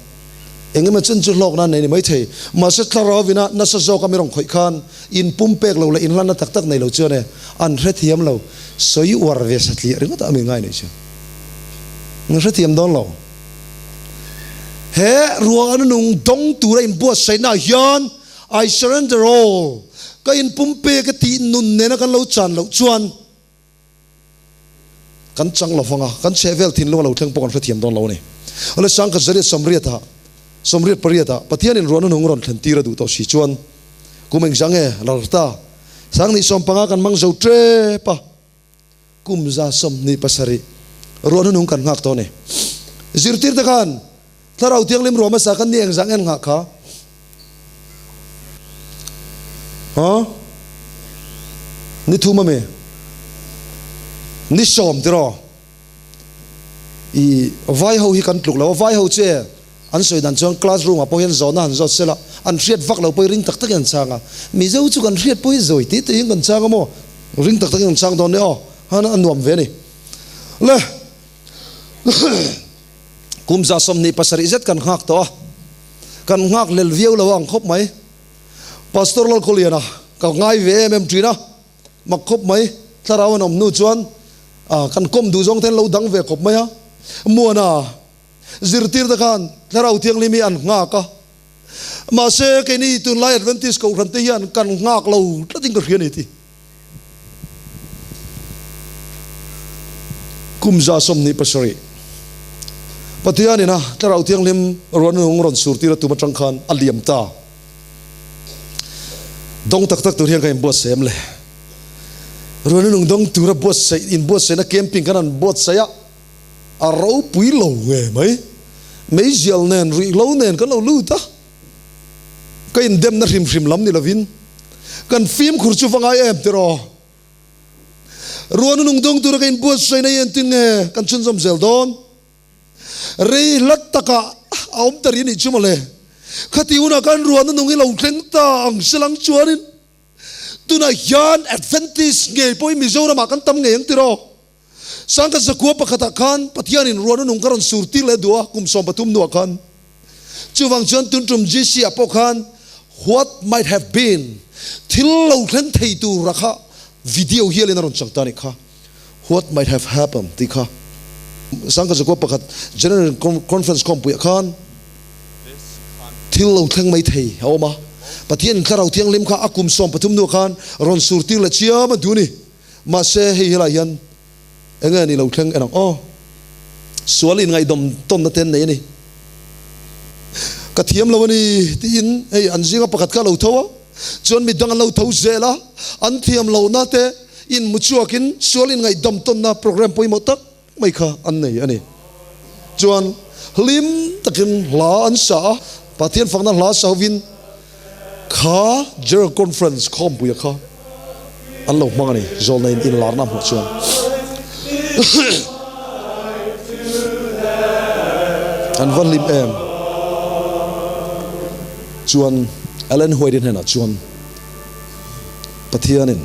eng emaw chen chu hlawkna an nei ni maithei. Mahse thlarau ina nasa zawka mi rawn khawih khan in pumpek lo leh inhlanna tak tak nei lo chuan e an hrethiam lo. Sawi uar ve satliah ringawt a mi ngai nei chuan an hrethiam dawn lo. He ruahna nung dawng tura inbuatsaihna ah hian I surrender all, ka inpumpe ka tih nun nena kan lo chan loh chuan kan chang lo vang a, kan chhehvel thinlung a lo thleng pawh kan hrethiam dawn lo a ni. Awle Sangkhat zariat sawmriat ah, sawmriat pariat ah Pathianin ruahna nung rawn thlen tir a duh tawh si chuan kum engzah nge lar ta? Sanghnih sawmpanga kan hmang zo tep a. Kum 27 ruahna nung kan nghak tawh a ni. Zirtirte khan Thlarau Thianghlim ruah hmasa kan ni engzah nge an nghah kha? Ha? Ni thum ami? Ni sawm tiraw? I vai ho hi kan tluk lo a, vai ho chu e an sawi dan chuan class room ah pawh hian zawhna han zawt sela an hriat vak lo pawh hi ring tak takin an chhang a, Mizo chu kan hriat pawh hi zawi tih tih hian kan chhang a maw? Ring tak takin an chhang dawn nia aw, han a nuam ve a ni. Le kum 27 zet kan nghak tawh a, kan nghak lel viau lo ang khawp mai. Pastor Lalkhawliana ka ngai ve em em thin a. Mak khawp mai, thlarau an awm hnu chuan kan kawm duh zawng te an lo dang ve khawp mai a. Muana zirtir te khan thlarau thianghlim hi an nghak a, mahse keini tunlai Adventist kohhran te hian kan nghak lo tlatin ka hria a ni ti. Kum 27 Pathianin a thlarau thianghlim ruahnung rawn surtir a tum atang khan a liam ta. Dawng tak tak tur hian ka inbuatsaih em le? Ruahna nung dawng tura buatsaih, inbuatsaihna camping kan han buatsaih a, a ropui lo nge mai. Meizial nen, ruihhlo nen kan lo lut a, ka indemna hrim hrim lam ni lovin kan fimkhur chu va ngai em tiraw? Ruahna nung dawng tura ka inbuatsaihna hi engtin nge kan chhunzawm zel dawn? Rei hlat takah a awm ta rih anih chu mawle. Khati hunah khan ruahna nung hi lo thleng ta ang se lang chuanin tunah hian Adventist ngei pawhin Mizoramah kan tam ngei ang tiraw. Sangkhat zakua pakhatah khan Pathianin ruahna nung ka rawn sur tir leh duh a kum 13 hnuah khan. Chuvang chuan tun tum GC ah pawh khan what might have been thil lo thleng thei tura kha video hialin a rawn chang ta anih kha. What might have happened tih kha Sangkhat Zakua pakhat General Conference khawmpuiah khan thil lo thleng mai thei a awm a. Pathian Thlarau Thianghlim kha a kum 13 hnuah khan rawn sur tir leh chiam a duh a ni. Mahse hei helai hian eng nge ni lo thleng en ang aw. Sual inngaihdawm tawnna te an nei a ni. Ka thiam lo a ni tiin hei an zinga pakhat kha a lo tho a, chuan midang an lo tho zel a, an thiam lohna te In mu chhuakin sual inngaihdam tawnna program pawimawh tak mai kha an nei a ni. Chuan hlim takin hla an sa a, Pathian fakna hla sa hovin kha General Conference khawmpuia kha an lo hmang a ni, zawlna in inlarna hmuh chuan. An va hlim em! Chuan Ellen White-i hnenah chuan Pathianin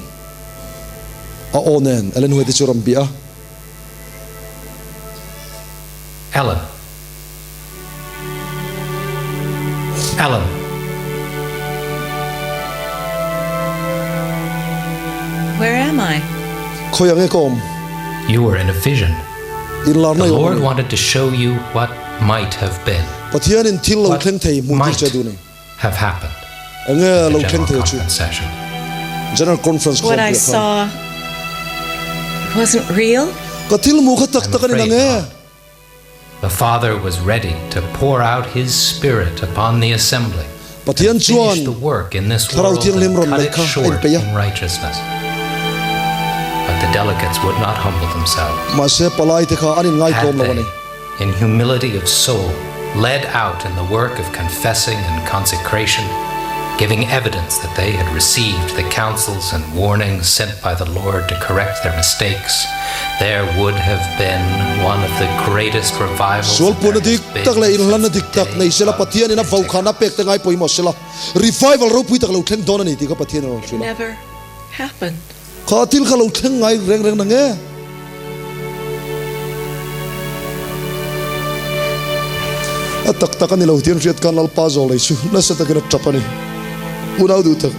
a aw nen Ellen White chu rawn bia a. Ellen. Ellen. Where am I? Khawiah nge ka awm? You were in a vision. Inlarna The i awm a Lord ni. wanted to show you what might have been. Pathianin thil lo What thleng thei hmuh tir might che a duh ni. have happened Enge at lo the thleng General thei chu? Conference session. General Conference What I khawmpuiah khan. saw wasn't real? Ka thil hmuh kha tak I'm tak a ni afraid nang e. not. The Father was ready to pour out His Spirit upon the assembly Pathian and finish chuan the work in this Thlarau world Thianghlim and rawn cut neih it kha a short inpeih a. in righteousness. But the delegates would not humble themselves. Mahse palai te kha an Had inngaitawm lo a they, ni. in humility of soul, led out in the work of confessing and consecration, giving evidence that they had received the counsels and warnings sent by the Lord to correct their mistakes, there would have been one of the greatest revivals Sual that there puanna has dik tak leh been inhlanna since the dik tak day nei sela of Pathianin a vaukhana Pentecost. pek te ngai pawimawh sela revival ropui tak lo thleng dawn a ni tih kha Pathian a rawn It hrilh a. never happened. Kha thil kha lo thleng ngai reng reng na nge? A tak tak a ni lo tian hriat khan Lalpa zawl ei chu nasa takin a tap a ni. Unau duh tak.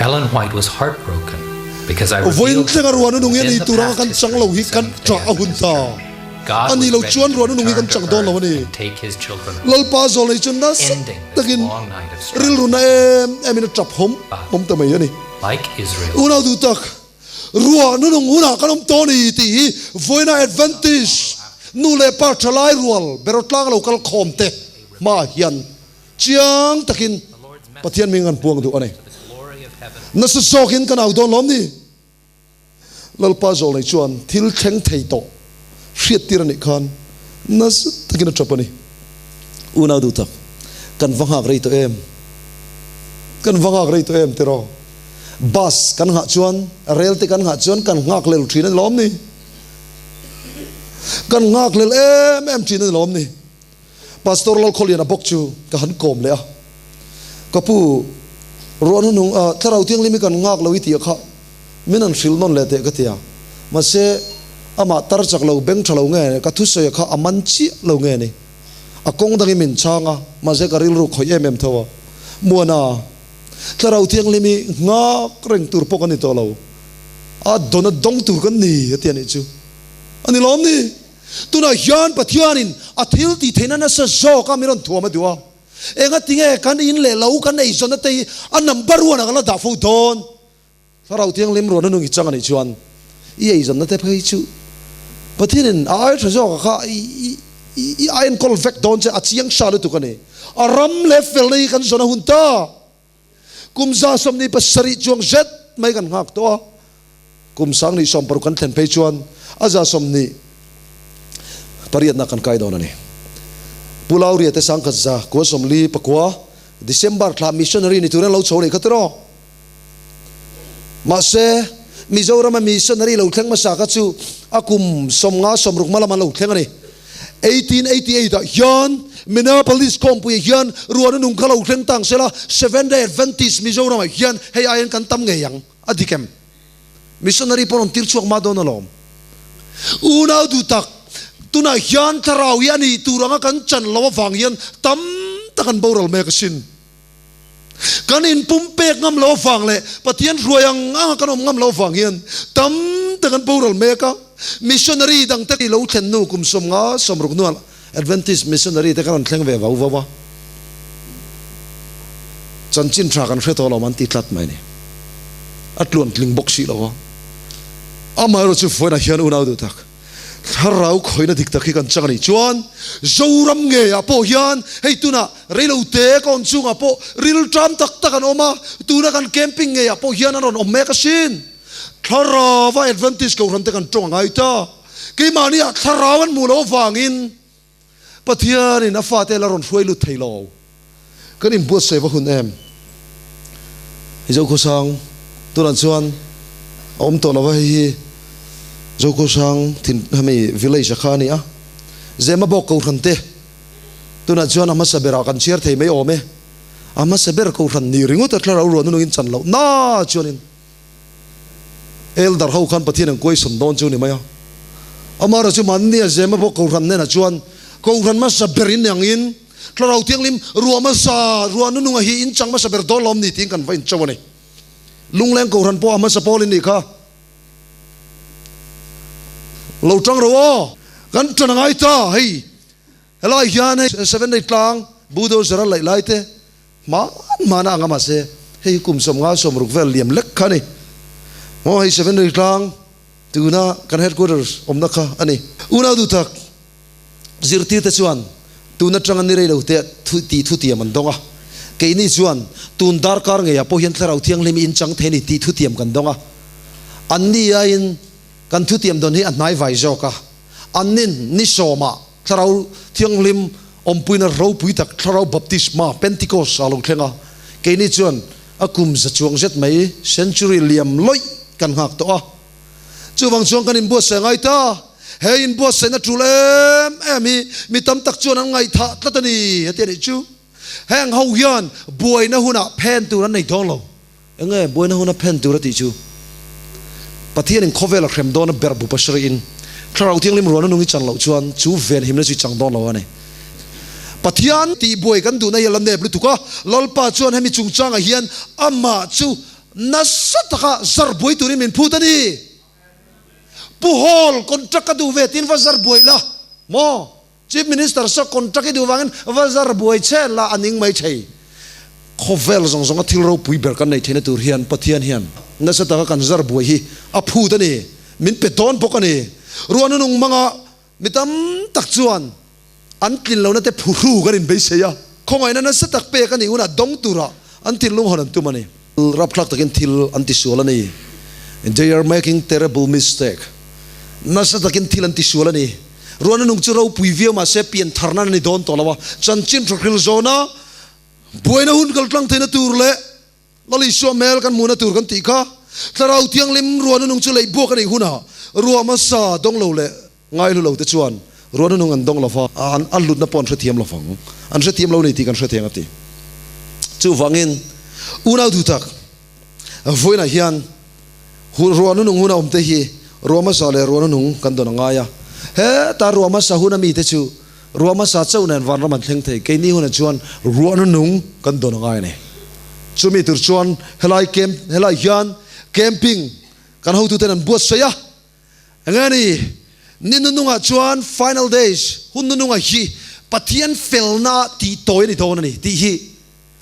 Ellen White was heartbroken because I Vawiin revealed to thlenga her ruan nung hian within ei the tur anga past kan chang history lo of hi the kan Seventh-day tah a hun Adventist ta. Church, God A ni was lo ready chuan to ruan nung hi return kan to chang dawn lo a earth ni. and take his children home, Lalpa zawl ei chu nasa ending this takin long night of strife. rilru na em em in a tap hawm hawm ta mai a ni. Like Israel. Unau duh tak, ruah nunung hunah kan awm tawh a ni tih hi vawiina Adventist nu leh pa thalai rual berawtlang lo kal khawm te hmaah hian chiang takin Pathian hming an puang duh a ni. Nasa zawkin kan au dawn lawm ni? Lalpa zawlnei chuan thil thleng thei tawh hriat tir a nih khan nasa takin a tap a ni. Unau duh tak, kan va nghak rei tawh em? Kan va nghak rei tawh em tiraw? Bus kan nghah chuan, rel te kan nghah chuan kan nghak lel thin a ni lawm ni? Kan nghak lel em em thin a ni lawm ni? Pastor Lalkhawliana bawk chu ka han kawm leh a, Ka pu, ruah hnuhnung ah Thlarau Thianghlim hi kan nghak lo i tih kha min han hrilh nawn leh teh ka ti a, mahse amah tar chak lo beng tha lo nge ka thusawi kha a man chiah lo nge ni? A kawng dangin min chhang a, mahse ka rilru khawih em em tho a, Muana, Thlarau Thianghlim hi nghak reng tur pawh kan ni tawh lo, a dawn a dawng tur kan ni a ti a nih chu a ni lawm ni? Tunah hian Pathianin a thil tih theihna nasa zawk a min rawn thuam a duh a, engatinge kan in leh lo kan eizawnna te hi a number one ah kan la dah fo dawn? Thlarau Thianghlim ruahna nung i chang a nih chuan i eizawnna te phei chu Pathianin a ai tha zawk a kha i a enkawl vek dawn che a chiang sha lutuk a ni. A ram leh felna hi kan zawn a hun ta. Kum 27 chuang zet mai kan nghak tawh a, kum 1060 kan thlen phei chuan a 28 na kan kai dawn a ni. Pu Lauria te 1949 December thla missionary ni turin an lo chho leh kha tiraw. Mahse, Mizorama missionary lo thleng hmasa kha chu a kum 50 60 hma lam an lo thleng a ni. 1888 ah hian Minneapolis khawmpuiah hian ruahna nung kha lo thleng tang sela Seventh Day Adventist Mizoramah hian hei aiin kan tam ngei ang a dik em? Missionary pawh rawn tir chhuak mah dawn alawm. Unau duh tak, tunah hian thlarau hi a nih tur anga kan chan lo avang hian tam tak an boral mek asin. Kan inpumpek ngam lo avang leh Pathian hruai ang anga kan awm ngam lo avang hian tam tak an boral mek a. Missionary dangte lo thlen hnu kum 50 60 hnuah Adventist missionary te kan rawn thleng ve vau vau a. Chanchin tha kan hre tawh lo an ti tlat mai ni. A tluan tling bawk si lo a. Amaherawhchu vawiinah hian unau duh tak. Thlarau khawihna dik tak hi kan chang a nih chuan Zoram ngeiah pawh hian hei tunah reilote ka awm chungah pawh rilṭam tak tak an awm a, tuna kan camping ngeiah pawh hian an rawn awm mek asin. Thlarauva Adventist Kohhran te kan tawng a ngai ta. Keimahniah thlarau an hmuh loh avangin Pathianin a fate la rawn hruai lut thei lo. Kan inbuatsaih va hun em? Zokhawsang tunah chuan a awm tawh lo va, hei hi Zokhawsang thin hemi village a kha a ni a. Zemabawk Kohhran te tunah chuan a hmasa berah kan chhiar thei mai awm e. A hmasa ber Kohhran ni ringawt a thlarau ruahna nungin chan loh na chuanin Elder ho khan Pathian an kuaisawn dawn chu ni mai a. Amara chu mahni a zem a bawk Kohhran hnenah chuan Kohhran hmasa ber in angin Thlarau Thianghlim ruah hmasa, ruah nununga hi in chang hmasa ber dawn lawm ni tiin kan va incho a ni. Lungleng Kohhran pawh a hmasa pawl in nih kha. Lo tang ro aw. Kan tan a ngai ta hei. Helai hian hei Seven Day tlang bulldozer a laih lai te hman hman a ang a mahse hei hi kum 50 60 vel liam lek kha a ni. Maw hei Seven Day tlang tuna kan headquarters awmna kha a ni. Unau duhtak zirtirte chuan tun atanga ni rei lo te tih thutiam an dawng a, keini chuan tun darkar ngeiah pawh hian Thlarau Thianghlim in chang thei a ni tih thutiam kan dawng a. Anni aiin kan thutiam dawn hi a hnai vai zawk a, annin ni sawmah Thlarau Thianghlim awmpuina ropui tak Thlarau Baptisma, Pentecost, a lo thleng a, keini chuan a kum za chuang zet mai, century, liam lawih kan nghak tawh a. Chuvang chuan kan inbuatsaih ngai ta. He inbuatsaihna tul em em hi mi tam tak chuan an ngaihthah tlat a ni, a ti a nih chu. Heng ho hian buaina hunah phen tur an nei dawn lo. Enge buaina huna phen tur a tih chu? Pathianin khawvel a hrem dawn a ber bu pasarih in Thlarau Thianghlim ruahna nung i chan loh chuan chu venhimna chu i chang dawn lo a ni. Pathian tih buai kan duhna hi a la nep lutuk a, Lalpa chuan hemi chungchangah hian amah chu nasa taka zar buai turin min phut a ni. Pu Hall, contract ka duh ve tiin va zar buai la maw? Chief Minister saw contract i duh vangin va zar buai che la a ning mai thei. Khawvel zawng zawnga thil ropui ber kan neih theihna tur hian Pathian hian nasa taka kan zar buai hi a phut a ni. Min pe dawn bawk a ni. Ruahna nung hmanga mi tam tak chuan an tlin lohna te phuhru kan inbeisei a, khawngaihna nasa tak pek a nih hunah dawng tura an thinlung hawn an tum a ni. Rapthlak takin thil an tisual a ni. They are making terrible mistake. Nasa takin thil an tisual a ni. Ruahna nung chu ropui viau mahse pian tharna a ni dawn tawh lo a, chanchin hrahhril zawna buaina hun kal tlang theihna tur leh Lal Isua hmel kan hmuhna tur kan tih kha Thlarau Thianghlim ruahna nung chu leih buak a nih hunah ruah hmasa dawng lo leh ngaihlu lo te chuan ruahna nung an dawng lo va, an a hlutna pawh an hrethiam lo vang. An hrethiam lo nei tih kan hrethiang a ti. Chuvangin unau duhtak vawiinah hian ruahna nung huna awmte hi ruah hmasa leh ruahna nung kan dawn a ngai a. Heta ruah hmasa huna mite chu Ruah hmasa chauh nen vanram an thleng thei. Keini hunah chuan ruahna nung kan dawn a ngai a ni. Chumi tur chuan helai camp helai hian camping kan hotuten an buatsaih a. Enge ni? Ni nunungah chuan final days hun nunungah hi Pathian felna tih tawi a ni dawn a ni tih hi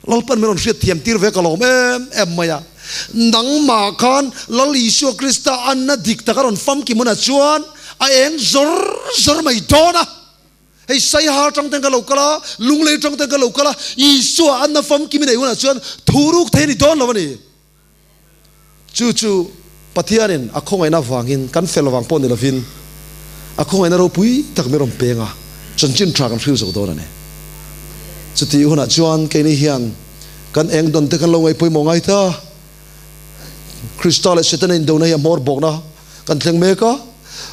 Lalpan min rawn hriat thiam tir ve ka lawm em em mai a. Nangmah khan Lal Isua Krista anna dik tak a rawn famkim hunah chuan a eng zawr zawr mai dawn a. Hei Saiha atang ten ka lo kal a, Lunglei atang ten ka lo kal a, Isua anna famkim i neih hunah chuan thuruk thei a ni dawn lo a ni. Chu chu Pathianin a khawngaihna avangin kan fel avang pawh ni lovin a khawngaihna ropui tak min rawn peng a, chanchin tha kan hril zo dawn a ni. Chutih hunah chuan keini hian kan eng dawn te kan lo ngaih pawimawh ngai ta. Krista leh Setana indona hi a hmawr bawkna kan thleng mek a,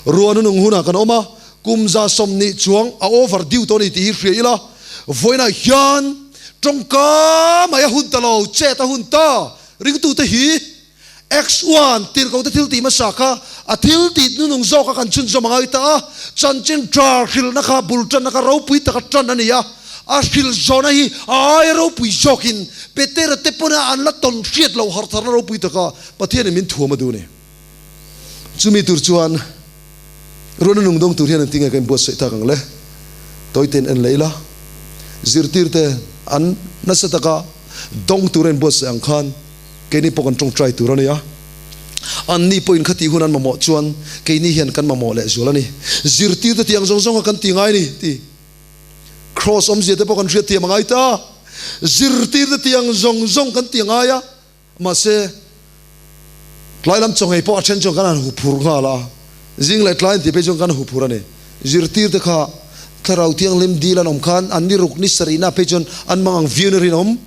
ruahna nung hunah kan awm a, kum 120 chuang a over due tawh a ni tih hi hria ila, vawiinah hian tawngka mai a hun ta lo, chet a hun ta. Ringtute hi X1 tirhkohte thil tih hmasa kha a thil tih nunung zawka kan chhunzawm a ngai ta a, chanchin tha hrilhna kha bul tanna kha ropui taka tan a ni a, a hrilh zawhna hi a aia ropui zawkin Petera te pawna an la tawn hriat loh harh tharna ropui taka Pathianin min thuam a duh a ni. Chumi tur chuan ruahna nung dawng tur hian engtin nge ka inbuatsaih tak ang le? Tawitein en leh ila, zirtirte an nasa taka dawng tura inbuatsaih ang khan keini pawh kan tawngtai tur a ni a. Anni pawhin khatih hun an mamawh chuan keini hian kan mamawh lehzual a ni. Zirtirte tih ang zawng zawnga kan ti ngai a ni tih Kraws awmzia te pawh kan hriatthiam a ngai ta. Zirtirte tih ang zawng zawng kan ti ngai a. Mahse, tlai lam chaw ngei pawh a then chuan kan han huphur nghal a, zing leh tlai an tih phei chuan kan huphur a ni. Zirtirte kha Thlarau Thianghlim dil an awm khan an ni ruk ni sarihna phei chuan an mang ang viau na rinawm.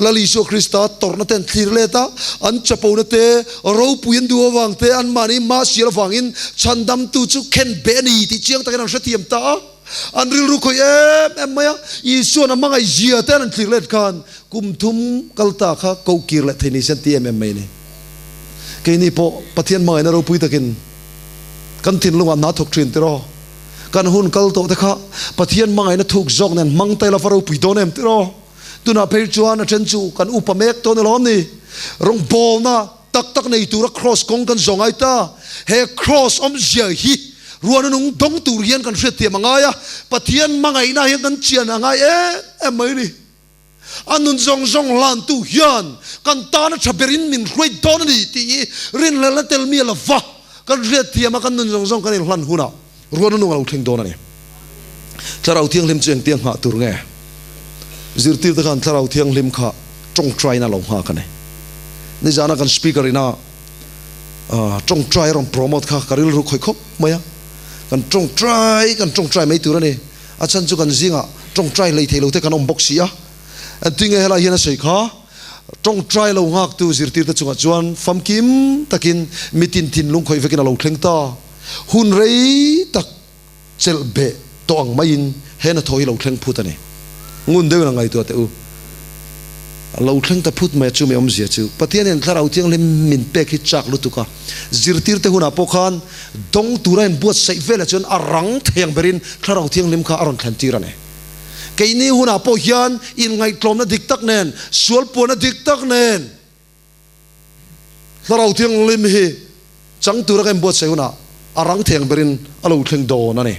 Lal Isua Krista tawrhna te an thlir let a, an chapona te, ropui an duh avang te, anmahni mahsial avangin chhandamtu chu khen beh a ni tih chiang takin an hrethiam ta a. An rilru khawih em em mai a, Isua'n a hmangaih zia te an thlir let khan kum thum kal ta kha koh kir leh thei ni se an ti em em mai a ni. Keini pawh Pathian hmangaihna ropui takin kan thinlungah hna thawk thin tiraw? Kan hun kal tawh te kha Pathian hmangaihna thuk zawk nen hmang ta ila va ropui dawn em tiraw? Tunah phei chuan a then chu kan upa mek tawh ni lawm ni? Rawngbawlna. tak tak nei tura Kraws kawng kan zawh ngai ta. He Kraws awmzia hi ruahna nung dawng tur hian kan hriatthiam a ngai a, Pathian hmangaihna hian kan chian a ngai em em mai a ni. A nun zawng zawng hlantu hian kan tana tha berin min hruai dawn a ni tih hi rinhlelhna tel mi a la va. Kan hriatthiam a, kan nun zawng zawng kan inhlan hunah ruahna nung a lo thleng dawn a ni. Thlarau Thianghlim chu engtia nghah tur nge? Zirtirte khan Thlarau Thianghlim kha tawngtaina a lo nghak a ni. Nizana kan speaker ina tawngtai a rawn promote kha ka rilru khawih khawp mai a. Kan tawngtai kan tawngtai mai tur a ni. A chhan chu kan zingah tawngtai hlei thei lo te kan awm bawk si a. Engtin nge helai hian a sawi kha? Tawngtai lo nghaktu zirtirte chungah chuan famkim takin mitin thinlung khawih vekin a lo thleng ta. Hun rei tak chelh beh tawh ang maiin he hnathawh hi lo thleng phut a ni. Ngun deuhin a ngaihtuah teh u. A lo thleng ta phut mai a, chumi awmzia chu Pathianin Thlarau Thianghlim min pek hi chak lutuk a, zirtirte hunah pawh khan dawng tura inbuatsaih velah chuan a rang thei ang berin Thlarau Thianghlim kha a rawn thlen tir a ni. Keini hunah pawh hian inngaihtlawmna dik tak nen, sualpuahna dik tak nen Thlarau Thianghlim hi chang tura ka inbuatsaih hunah a rang thei ang berin a lo thleng dawn a ni.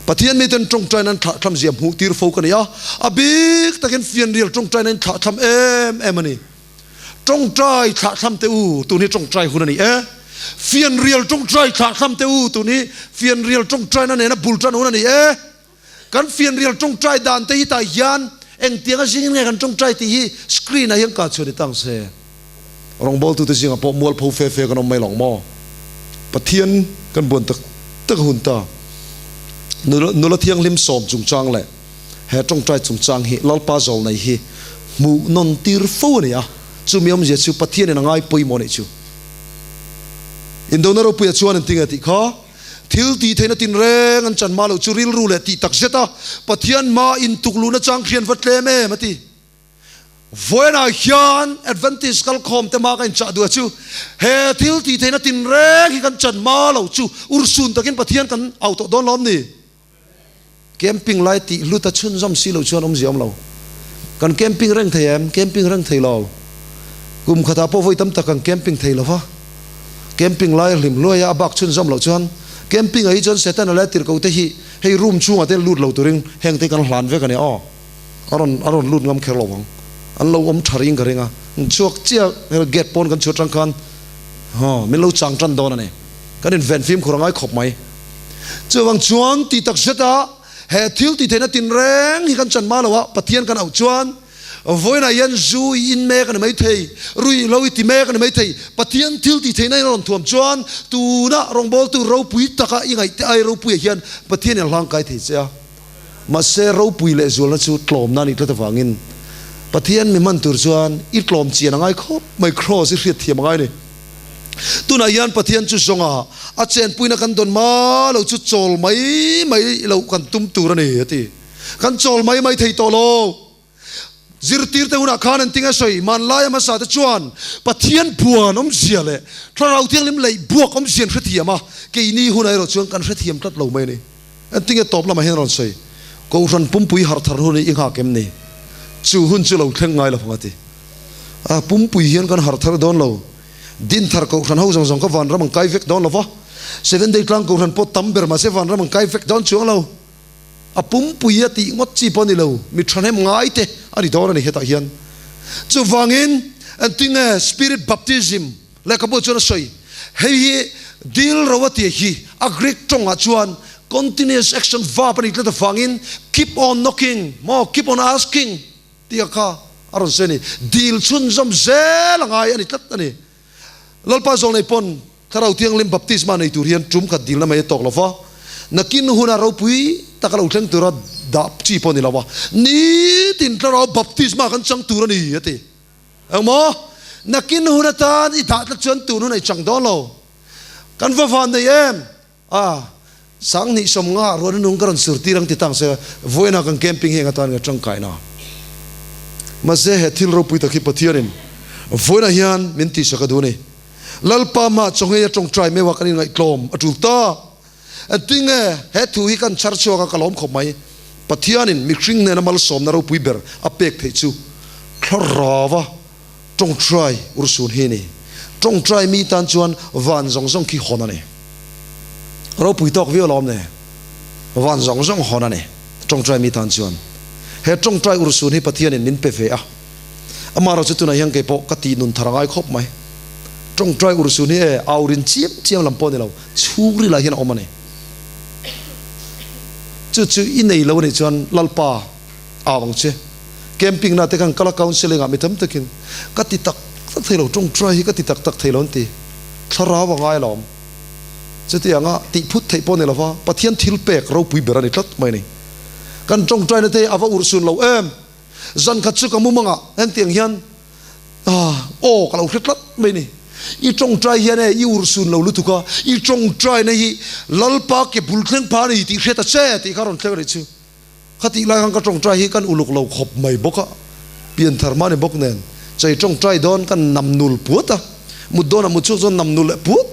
Pathian miten tawngtaina an thlahthlam zia hmuh tir fo ka ni a, a bik takin fianrial tawngtaina in thlahthlam em em a ni. Tawngtai thlahthlam teh u, tun hi tawngtai hun a ni e. Fianrial tawngtai thlahthlam teh u, tun hi fianrial tawngtaina nena bul tan hun a ni e. Kan fianrial tawngtai dan te hi tah hian engtianga zingin nge kan tawngtai tih hi screen ah hian kah chhuah ni tang se. Rawngbawltute zingah pawh mualpho fe fe kan awm mai lawng maw? Pathian kan buan tak tak a hun ta. Nula thianghlim sawm chungchang leh he tawngtai chungchang hi Lalpa zawlnei hi hmuh nawn tir fo a ni a, chumi awmzia chu Pathianin a ngai pawimawh nih chu. Indona ropuia chuan engtinge tih kha? Thil tih theihna tinreng an chan mah loh chu rilru leh tih tak zet a, Pathian hma intuk luhna chang hrian va tlem em a ti. Vawiinah hian Adventist kalkhawm te hma ka inchah duh a chu he thil tih theihna tinreng hi kan chan mah loh chu urhsun takin Pathian kan au tawh dawn lawm ni? Camping lai tih hlut a chhunzawm si loh chuan awmzia awm lo. Kan camping reng thei em? Camping reng thei lo. Kum khatah pawh vawi tam tak kan camping thei lo va. Camping lai a hlim hluai a, a bak chhunzawm loh chuan camping ah hi chuan Setana leh tirhkoh te hi hei room chhungah te lut lo turin heng te kan hlan vek a ni aw. A rawn a rawn lut ngam kher lo ang. An lo awm tha ring ka ring a. Chhuak chiah gate pawn kan chhuah tang khan haw min lo chang tan dawn a ni. Kan inven fimkhur a ngai khawp mai. Chuvang chuan tih tak zeta he thil tih theihna tinreng hi kan chan mah lo a, Pathian kan auh chuan vawiinah hian zu i in mek a ni maithei, ruihhlo i ti mek a ni maithei, Pathian thil tih theihna in a rawn thuam chuan tuna rawngbawltu ropui taka i ngaih te ai ropuiah hian Pathian in a hlangkai thei che a. Mahse ropui leh zualna chu tlawmna a nih tlat avangin Pathian mi hman tur chuan i tlawm chian a ngai khawp mai, Kraws i hriatthiam a ngai a ni. Tunah hian Pathian chu zawnga a chenpuina kan dawn hma lo chu chawl mai mai loh kan tum tur a ni, a ti. Kan chawl mai mai thei tawh lo. Zirtirte hunah khan an tinge sawi, Hmanlaia hmasa te chuan Pathian buan awmzia leh Thlarau Thianghlim leih buak awmzia an hrethiam a, keini hunah erawh chuan kan hrethiam tlat lo mai a ni. An tinge tawp lamah hian rawn sawi, Kohhran pumpui harh thar hun hi i nghak em ni? Chu hun chu lo thleng ngai lo ang a ti. A pumpui hian kan harh thar dawn lo. Din thar kohhran ho zawng zawng kha vanram an kai vek dawn lo va. Seven Day tlang kohhran pawh tam ber mahse vanram an kai vek dawn chuang lo. A pumpui a tih ngawt chi pawh a ni lo. Mi thahnem ngai te a ni dawn a ni hetah hian. Chuvangin engtinge Spirit Baptism lehkhabu chuan a sawi? Hei hi dil ro a tih hi a Greek tawngah chuan continuous action verb a nih tlat avangin keep on knocking maw keep on asking Tia kha a rawn sawi a ni. Dil chhunzawm zel a ngai a ni tlat a ni. Lalpa Zawlnei pawn Thlarau Thianghlim baptisma nei tur hian tum khat dilna mai a tawk lo va, nakin huna ropui taka lo thleng tura dah chi pawh a ni lo va, nitin Thlarau baptisma kan chang tur a ni a ti. Engmaw? Nakin hun atan i dah tlat chuan tun hun a i chang dawn lo. Kan va van nei em? A, Sanghnih sawmnga ruahna nung ka rawn sur tir ang ti tang se, vawiinah kan camping hi eng atan nge tangkaina? Mahse he thil ropui tak hi Pathianin vawiinah hian min tihsak a duh a ni. Lalpa hmaah chawngei a tawngtai meuha kan inngaihtlawm a tul ta. Engtinge he thu hi kan chhar chhuak a ka lawm khawp mai. Pathianin mihring hnena malsawmna ropui ber a pek theih chu thlarauva tawngtai urhsun hi a ni. Tawngtai mi tan chuan van zawng zawng khi hawn a ni. Ropui tawk viau alawm le. Van zawng zawng hawn a ni. Tawngtai mi tan chuan. He tawngtai urhsun hi Pathianin min pe ve a. Amaherawh chu tunah hian kei pawh ka tih nun thar a ngai khawp mai. Tawngtai urhsun hi e aurin chiam chiam lam pawh a ni lo, chhungril ah hian a awm a ni. Chu chu i nei lo a nih chuan Lalpa au ang che. Camping na te khan kal a counselling ah mi tam takin ka ti tak tak thei lo, tawngtai hi ka ti tak tak thei lo an ti. Thlarau a ngai alawm. Chutianga tih phut theih pawh a ni lo va, Pathian thil pek ropui ber a ni tlat mai a ni. Kan tawngtaina te hi a va urhsun lo em! Zan khat chu ka mumangah hengtiang hian ah aw ka lo hre tlat mai a ni. I tawngtai hian e i urhsun lo lutuk a, i tawngtaina hi Lalpa ke bul thleng pha a ni tih hriat a che tih kha rawn thleng a nih chu. Khatih lai khan ka tawngtai hi kan uluk lo khawp mai bawk a, pianthar mah ni bawk nen chei tawngtai dawn kan nam nul puat a, mut dawnah mut chhuak chuan nam nul leh puat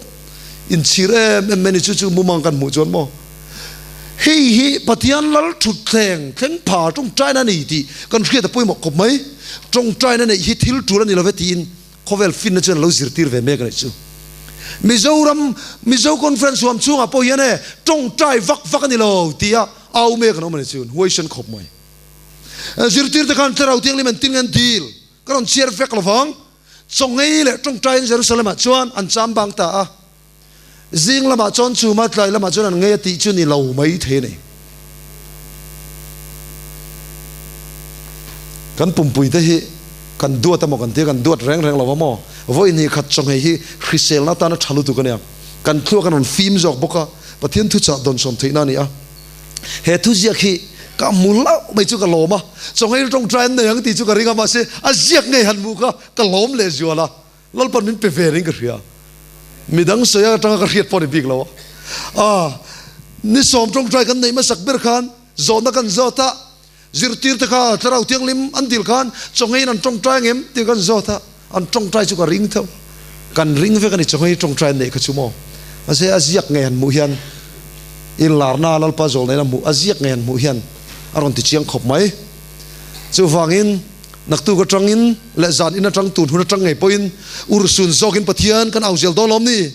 inchhir em em mai ni chu chu mumang kan hmuh chuan maw hei hi Pathian lal thut thleng thleng pha tawngtaina a ni tih kan hriat a pawimawh khawp mai, tawngtaina neih hi thil tul a ni lo ve tiin Khawvel finna chuan a lo zirtir ve mek a nih chu. Mizoram Mizo Conference huam chhungah pawh hian e tawngtai vak vak a ni lo tia au mek an awm a nih chu. Huaisen khawp mai. Zirtir te khan Thlarau Thianghlim an tin nge an dil ka rawn chhiar vek lo vang. Chawngei leh tawngtaiin Jerusalem ah chuan an cham bang ta a. Zing lamah chuan chhuma tlai lamah chuan an ngei a tih chu ni lo mai thei a ni. Kan pumpui te hi kan duat emaw kan tia kan duat reng reng lo va maw? Vawi hnih khat chawngei hi hriselna atana tha lutuk a nia. Kan thluak an rawn fim zawk bawk a, Pathian thuchah dawnsawn theihna a ni a. He thuziak hi ka hmu hlauh mai chu ka lawm a, chawngei tawngtai an nei ang tih chu ka ring a, mahse a ziak ngei han hmuh kha ka lawm lehzual a. Lalpan min pe ve ring ka hria. Midang sawi atanga ka hriat pawh ni bik lo a. Ah, ni sawm tawngtai kan neih hmasak ber khan zawhna kan zawt a, zirtir te kha Thlarau Thianghlim an dil khan chawngeiin an tawngtai ngem tih kan zawt a, an tawngtai chu ka ring theuh. Kan ring vek a ni chawngei tawngtai an neih kha chu maw. Mahse a ziak ngei han hmuh hian inlarna Lalpa zawlnain a hmuh, a ziak ngei han hmuh hian a rawn ti chiang khawp mai. Chuvangin naktuk atangin leh zan in atang tun hun atang ngei pawhin urhsun zawkin Pathian kan au zel dawn lawm ni?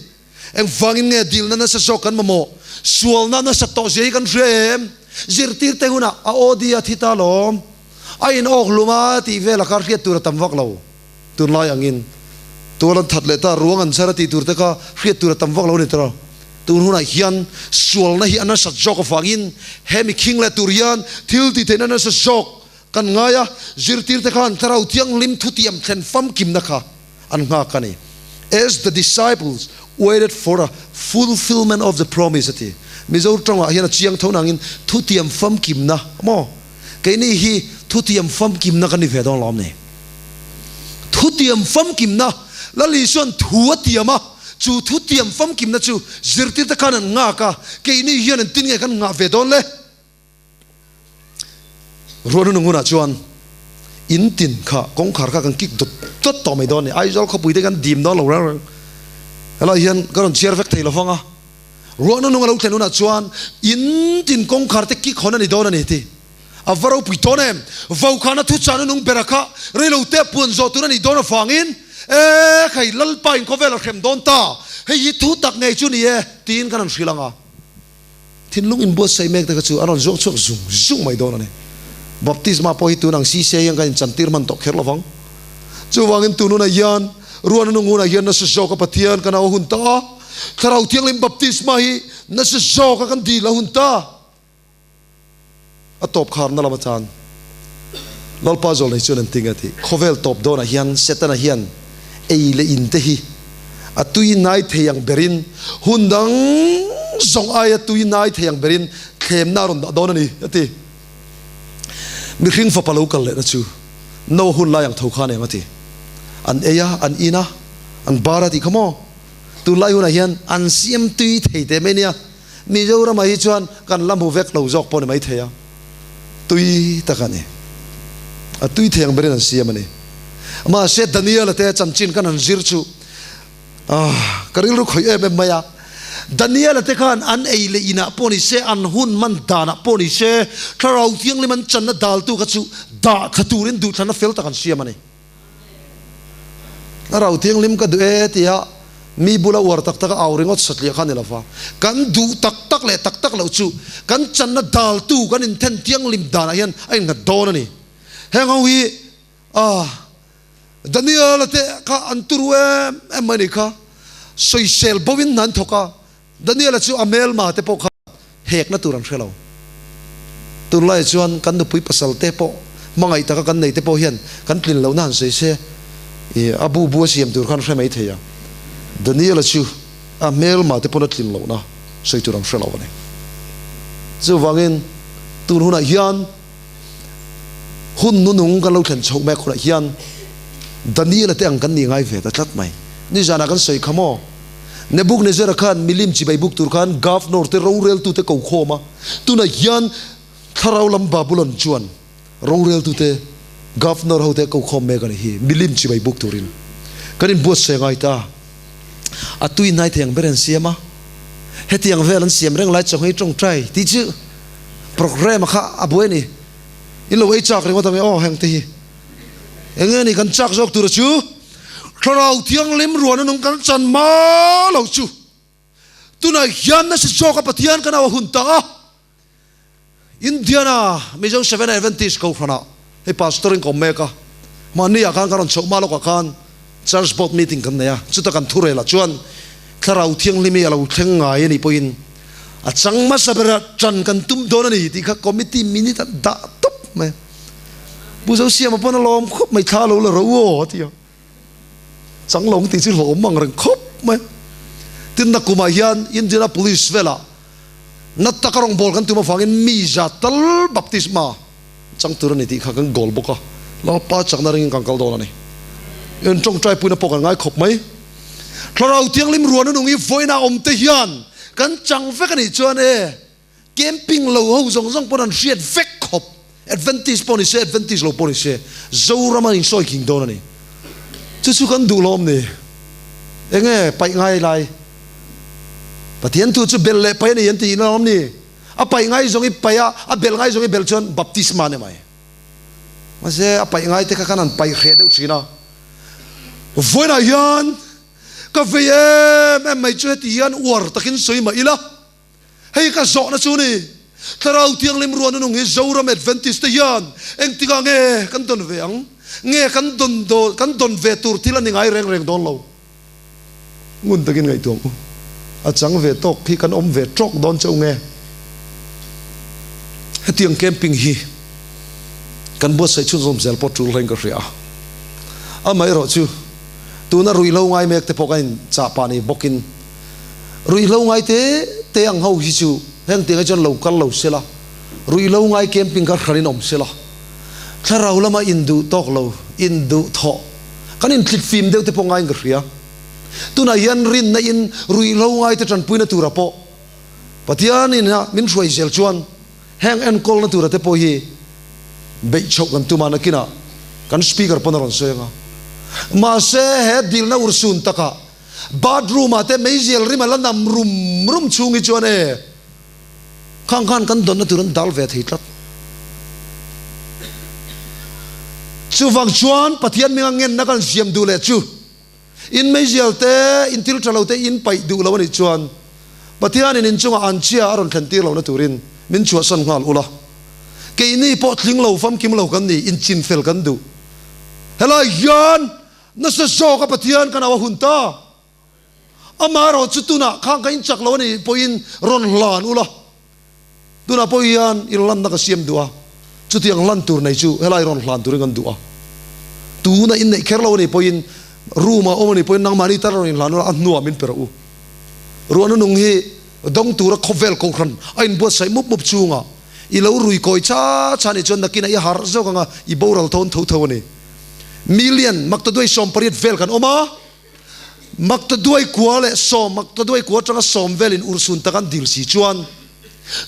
Engvangin nge dilna nasa zawk kan mamawh? Sualna nasa tawh zia hi kan hria em? Zirtir te hunah a aw di a thi ta lawm. A in awk hlum a tih vel a kha hriat tur a tam vak lo. Tunlai angin tual an that leh ta, ruang an chhar a tih tur te kha hriat tur a tam vak lo a ni tawh. Tun hunah hian sualna hi a nasat zawk avangin he mi khing leh tur hian thil tih theihna nasa zawk kan ngai a, zirtirte khan Thlarau Thianghlim thutiam thlen famkimna kha an nghak a ni. As the disciples waited for a fulfillment of the promise a ti. Mizo tawngah hian a chiang tho nangin thutiam famkimna maw? Keini hi thutiam famkimna kan ni ve dawn lawm ni? Thutiam famkimna, Lal Isua'n thu a tiam a, chu thutiam famkimna chu zirtirte khan an nghak a, keini hian engtin nge kan nghah ve dawn le? Ruahnu nungunah chuan in tin kha kawngkhar kha kan kik dawt dawt tawh mai dawn a ni. Aizawl khawpui te kan dim dawn lo reng reng. Helai hian ka rawn chhiar vek thei lo vang a. Ruahnu nung a lo thlen hunah chuan in tin kawngkhar te kik hawn a ni dawn a ni ti. A va ropui dawn em? Vaukhana thuchahna nung bera kha reilote puan zawh tur a nih dawn avangin e khai Lalpa in khawvel a hrem dawn ta, hei hi thu tak ngei chu ni e tiin kan han hrilh ang a. Thinlung inbuatsaih mek te kha chu a rawn zuang chhuak zung zung mai dawn a ni. Baptisma pawh hi tun ang CCA hian kan inchantir hman tawh kher lovang. Chuvangin tun hunah hian Ruahna nung hunah hian nasa zawka Pathian kan au a hun ta a, Thlarau Thianghlim baptisma hi nasa zawka kan dil a hun ta. A tawp kharna lam atan Lalpa zawlnei chuan an ting a ti. Khawvel tawp dawnah hian Setana hian ei leh in te hi a tui nai thei ang berin hun dang zawng aia tui nai thei ang berin thlemna a rawn dah dawn a ni a ti. Mihring fapa lo kal lehna chu no hun lai ang tho khan em a ti. An ei a, an in a, an bar a tih kha maw? Tunlai hunah hian an siam tui thei teh mai nia. Mizoramah hi chuan kan la hmu vek lo zawk pawh ni maithei a, tui tak a ni. A tui thei ang berin an siam a ni. Mahse Daniel-a te chanchin kan han zir chu ah ka rilru khawih em em mai a. Daniel-a te khan an ei leh inah pawh ni se, an hun man danah pawh ni se, Thlarau Thianghlim an channa daltu kha chu dah thla turin duhthlanna fel tak an siam a ni. Thlarau Thianghlim ka duh e tia mi bula uar tak taka au ringawt satliah kha a ni lo va. Kan duh tak tak leh tak tak loh chu kan channa daltu kan inthen thianghlim danah hian a innghat dawn a ni. Heng ho hi ah Daniel-a te kha an turu em em mai ni kha. Sawisel bo in hna an thawk a, Daniel-a chu a hmelma te pawh kha hekna tur an hre lo. Tunlaiah chuan kan nupui pasal te pawh hmangaih taka kan nei te pawh hian kan tlin lohna han sawi se, ih a bu bu a siam tur khan hre mai thei a. Daniel-a chu a hmelma te pawn a tlin lohna sawi tur an hre lo a ni. Chuvangin tun hunah hian hun nunung kan lo thlen chhoh mek hunah hian Daniel-a te ang kan nih ngai ve ta tlat mai. Nizanah kan sawi kha maw? Nebuchadnezzar-a khan milim chibai buk tur khan governor te roreltute ko khawm a, tunah hian thlarau lam Babulon chuan roreltute governor hote ko khawm mek a ni hi, milim chibai buk turin kan inbuatsawi ngai ta. A tui hnai thei ang ber an siam a, hetiang vel an siam reng lai chawnghei tawngtai tih chu programme kha a buai a ni. In lo ei chak ringawt ang e aw heng te hi. Enge ni kan chak zawk tura chu Thlarau Thianghlim ruahna nung kan chan ma lo chu tunah hian nasa zawka Pathian kan au a hun ta a. Indiana Mizo Seven Adventist Kohhranah hei Pastor in ka awm mek a, mahni ah khan ka rawn chhoh hma lawkah khan Church Board meeting kan nei a, chuta kan thu relah chuan Thlarau Thianghlim hi a lo thleng ngai a nih pawhin a chang hmasa berah ṭan kan tum dawn a ni tih kha committee minute ah dah tawp mai a. Pu Zosiama pawn a lawm khawp mai, thla lo la ro aw a ti a, chang lo ang tih chu hlawm ang reng khawp mai. Tin, nakumah hian Indianapolis velah na taka rawngbâwl kan tum avangin mi za tal baptisma chang tur a ni tih kha kan goal bawk a, Lalpa chakna ringin kan kal dawn a ni. In ṭawngṭai puina pawh kan ngai khawp mai. Thlarau Thianghlim ruahna nung hi vawiina awm te hian kan chang vek a nih chuan e, Camping lo ho zawng zawng pawn an hriat vek khawp. Adventist pawh ni se, Adventist lo pawh ni se, Zoram an insawi king dawn a ni. Chu chu kan duh lawm ni. Enge paih ngai lai? Pathian thu chu bel leh paih a ni an ti lawm ni. A paih ngai zawng i paih a, a bel ngai zawng i bel chuan baptisma a ni mai. Mahse a paih ngai te kha khan an paih hreh deuh thin a. Vawiinah hian ka vei em em mai chu heti hian uar takin sawi mah ila. Hei ka zawhna chu ni, Thlarau Thianghlim ruahna nung hi Zoram Adventist te hian engtikah nge kan dawn ve ang? Nge kan dawn dawn kan dawn ve tur thil a ni ngai reng reng dawn lo? Ngun takin ngaihtuah ang u. A chang ve tawk hi kan awm ve tawk dawn chauh nge? Hetiang camping hi kan buatsaih chhunzawm zel pawh tul reng ka hria a. Amaherawh chu tuna ruihhlo ngai mek te pawh kan inchah pah ni bawkin, Ruihhlo ngai te te ang ho hi chu heng tiang hi chuan lo kal lo sela, ruihhlo ngai camping kha hran in awm sela, thlarau lama induh tawk lo, induh thawh, kan inthlit fim deuh te pawh ngaiin ka hria. Tunah hian rinna in ruihhlo ngai te tanpuina tura pawh Pathian in a min hruai zel chuan heng enkawlna tura te pawh hi beih chhoh kan tum a, nakinah kan speaker pawn a rawn sawi ang a. Mahse he dilna urhsun takah Bathroom ah te meizial rim a la nam rum rum chhung hi chuan e khang khan kan dawnna tur an dal ve thei tlat. Chuvang chuan Pathian hminga ngenna kan siam duh leh chu in meizial te, in thil tha lo te in paih duh lo a nih chuan Pathianin in chungah an chhia a rawn thlen tir lohna turin min chhuahsan nghal ula. Keini pawh tling lo famkim lo kan ni, inchinfel kan duh. Helai hian Nasa zawk a Pathian kan au a hun ta. Amaherawh chu tunah khang ka inchak lo a nih pawhin rawn hlan ula. Tunah pawh hian in lanna ka siam duh a, chutiang lan tur nei chu helai rawn hlan turin kan duh a. Tuna in neih kher lo a nih pawhin room ah awm a nih pawhin nangmahni tan rawn inhlan ula a hnuah min pe rawh u. Ruahna nung hi dawng tura khawvel kohhran a inbuatsaih mup mup chungah i lo rui kawi cha cha nih chuan nakinah i harh zawk anga i boral thawn tho tho a ni. Million maktaduai 18 vel kan awm a, maktaduai kua leh sawm, maktaduai kua atanga sawm velin urhsun tak an dil si chuan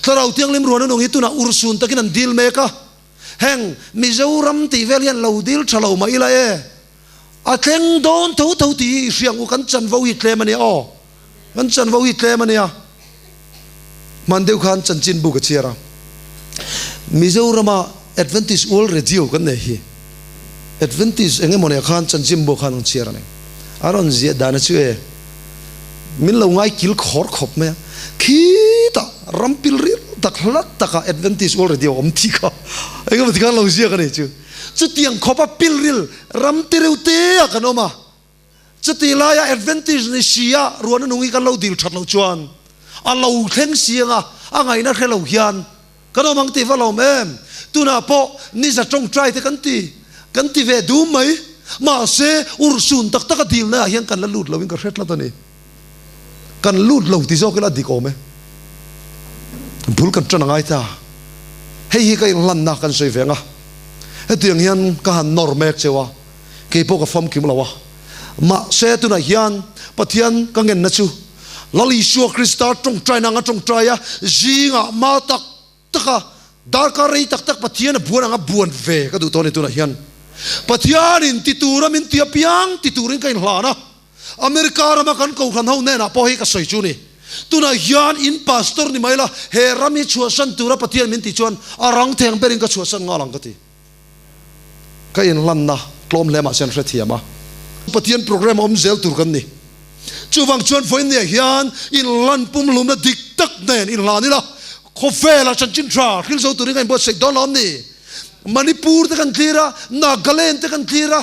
Thlarau Thianghlim ruahna nung hi tunah urhsun takin an dil mek a, heng Mizoram tih vel hian lo dil tha lo mah ila e, a thleng dawn tho tho tih hi i hria ang u, kan chanvo hi tlem a nia aw, kan chanvo hi tlem a nia. Hman deuh khan chanchinbu ka chhiar a, Mizorama Adventist World Radio kan nei hi Adventist eng emaw nia khan chanchinbu khan an chhiar a ni. A rawn ziah dan a chu e, min lo ngai kil khawr khawp mai a, khitah ram pil ril tak hlat takah Adventist World Radio a awm tih kha engemaw tikhan lo ziak a ni chu. Chutiang khawpa pilril ram te reuh te ah kan awm a, chuti laia Adventist ni si a ruahna nung hi kan lo dil that loh chuan a lo thleng si anga a ngaihna hre lo hian kan awm ang tih va lawm em? Tunah pawh niza tawngtai te kan ti kan ti ve dum mai, mahse urhsun tak taka dilna ah hian kan la lut lo in ka hre tlat a ni. Kan lut lo ti zawk ila dik awm e. Bul kan tan a ngai ta. Hei hi ka inhlanna kan sawi ve ang a. Hetiang hian ka han nawr mek cheu a, kei pawh ka famkim lo a. Mahse tunah hian Pathian ka ngenna chu Lal Isua Krista tawngtaina anga tawngtai a, zingah ma tak taka darkar rei tak tak Pathian a buan anga buan ve ka duh tawh a ni tunah hian. Pathianin ti tura min ti apiang ti turin ka inhlan a. America rama kan kohhran ho hnenah pawh hei ka sawi chu ni. Tunah hian in pastor ni mai la, he ram hi chhuahsan tura Pathian min tih chuan a rang theng berin ka chhuahsan nghal ang ka ti. Ka inhlanna tlawm hle mahse an hrethiam a. Pathian program awm zel tur kan ni. Chuvang chuan vawiinniah hian inhlan pumhlumna dik tak nen inhlan ila, khawvela chanchin tha hril zo turin ka inbuatsaih dawn lo am ni? Manipur te kan thlir a, Nagaland te kan thlir a.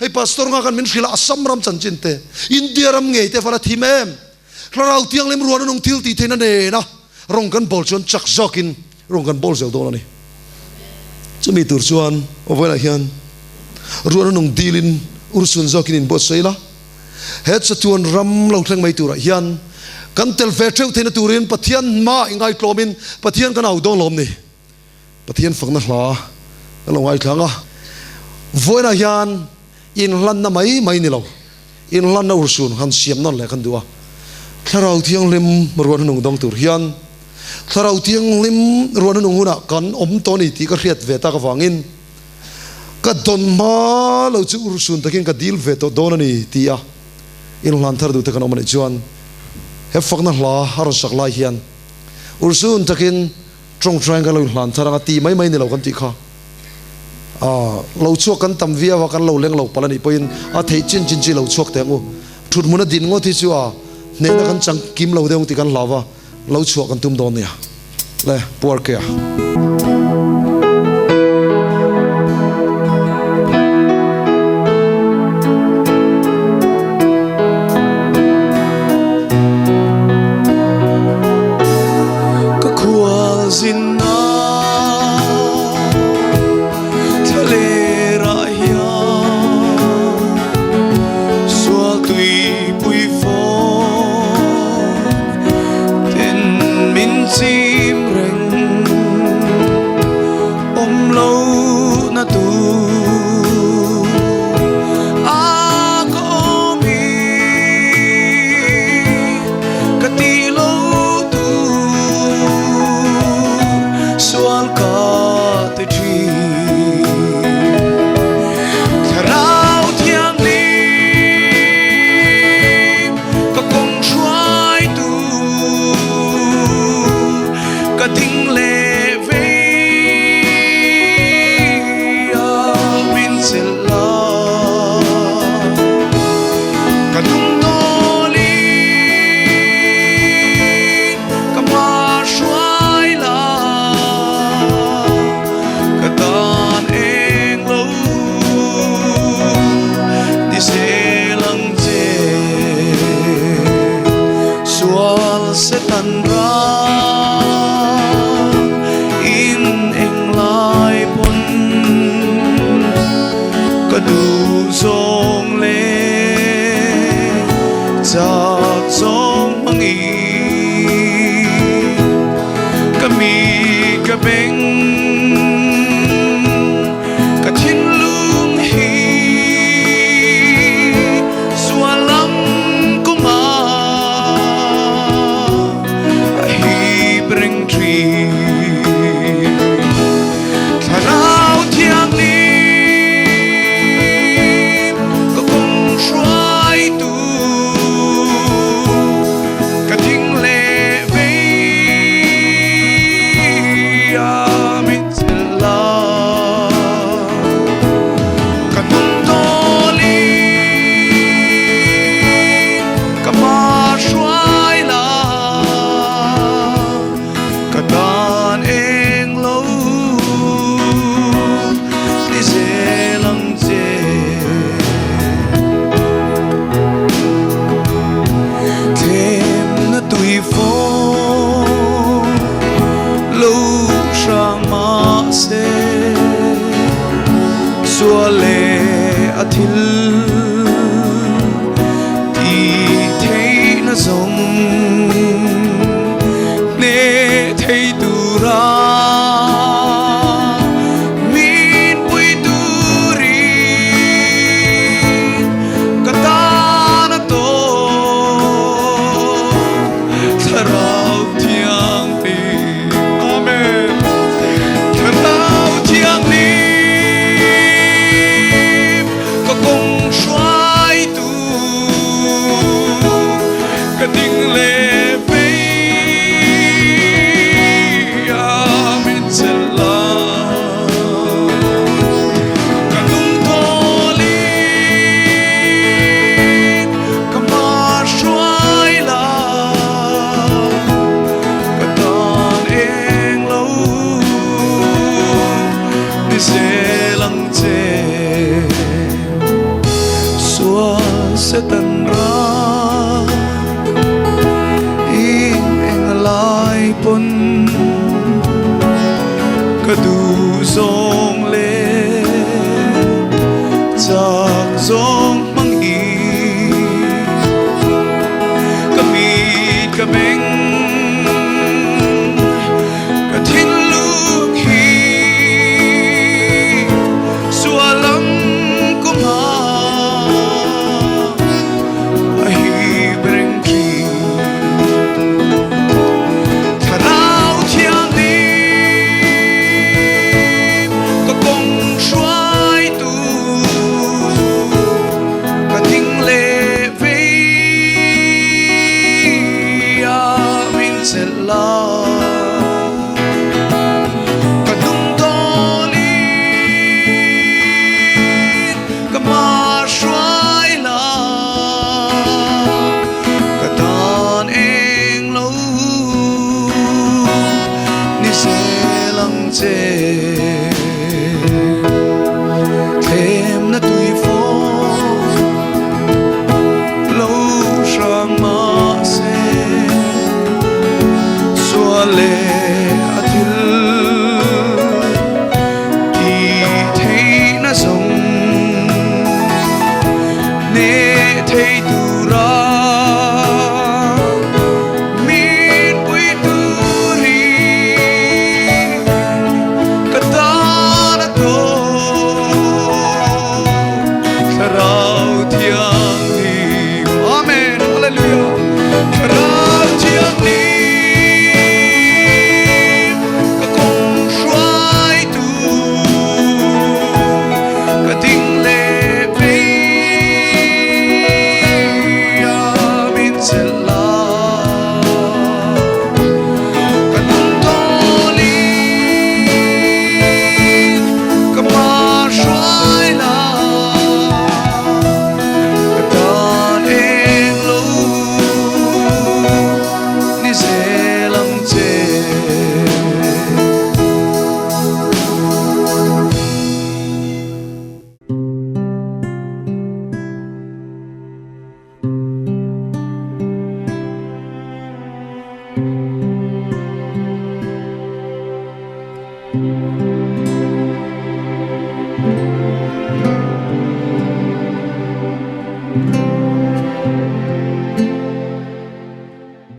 Hei Pastor nga khan min hrilh a, Assam ram chanchin te, India ram ngei te vala thim em? Thlarau Thianghlim ruahna nung thil tih theihna nena rawng kan bawl chuan chak zawkin rawng kan bawl zel dawn a ni. Chumi tur chuan vawilah hian ruahna nung dilin urhsun zawkin inbuatsaih ila, he chatuan ram lo thleng mai turah hian kan tel ve theuh theihna turin Pathian hma i ngaitlawmin Pathian kan au dawn lawm ni. Pathian fakna hla ka lo ngaithlang a, vawiinah hian inhlanna mai mai ni lo, inhlanna urhsun han siam nawn leh kan duh a, Thlarau Thianghlim ruahna nung dawng tur hian Thlarau Thianghlim ruahna nung hunah kan awm tawh a ni tih ka hriat ve tak avangin ka dawn hma lo chu urhsun takin ka dil ve tawh dawn a ni ti a inhlan thar duhte kan awm a nih chuan he fakna hla a rawn sak lai hian urhsun takin Tawngtai ka lo inhlan thar anga ti mai mai ni lo kan tih kha. Aaa lo chhuak kan tam viau a, kan lo leng lo palh a nih pawhin a theih chin chin chi lo chhuak teh ang u. Thut hmun a din ngawt hi chu a hnehna kan chang kim lo deuh ang tih kan hlau va, lo chhuah kan tum dawn nia. Le puar ke a. Ka khualzinna thlalerah hian sual tuipui fawng ten min chim reng awm lohna tur a ka awm i ka ti lo tur sual ka ti thin Thlarau Thianghlim ka kawng hruai tu ka ding leh vei a min chelh la ka lungdawlin ka hma hruai la ka tan eng lo ni zel ang che sual setan ram in eng lai pawn ka duh zawng leh chak zawng hmangin ka mi ka beng ka thinlung hi sual lam kawngah a hip reng thin. Thlarau Thianghlim ka kawng hruaitu ka thing leh vei a. tura.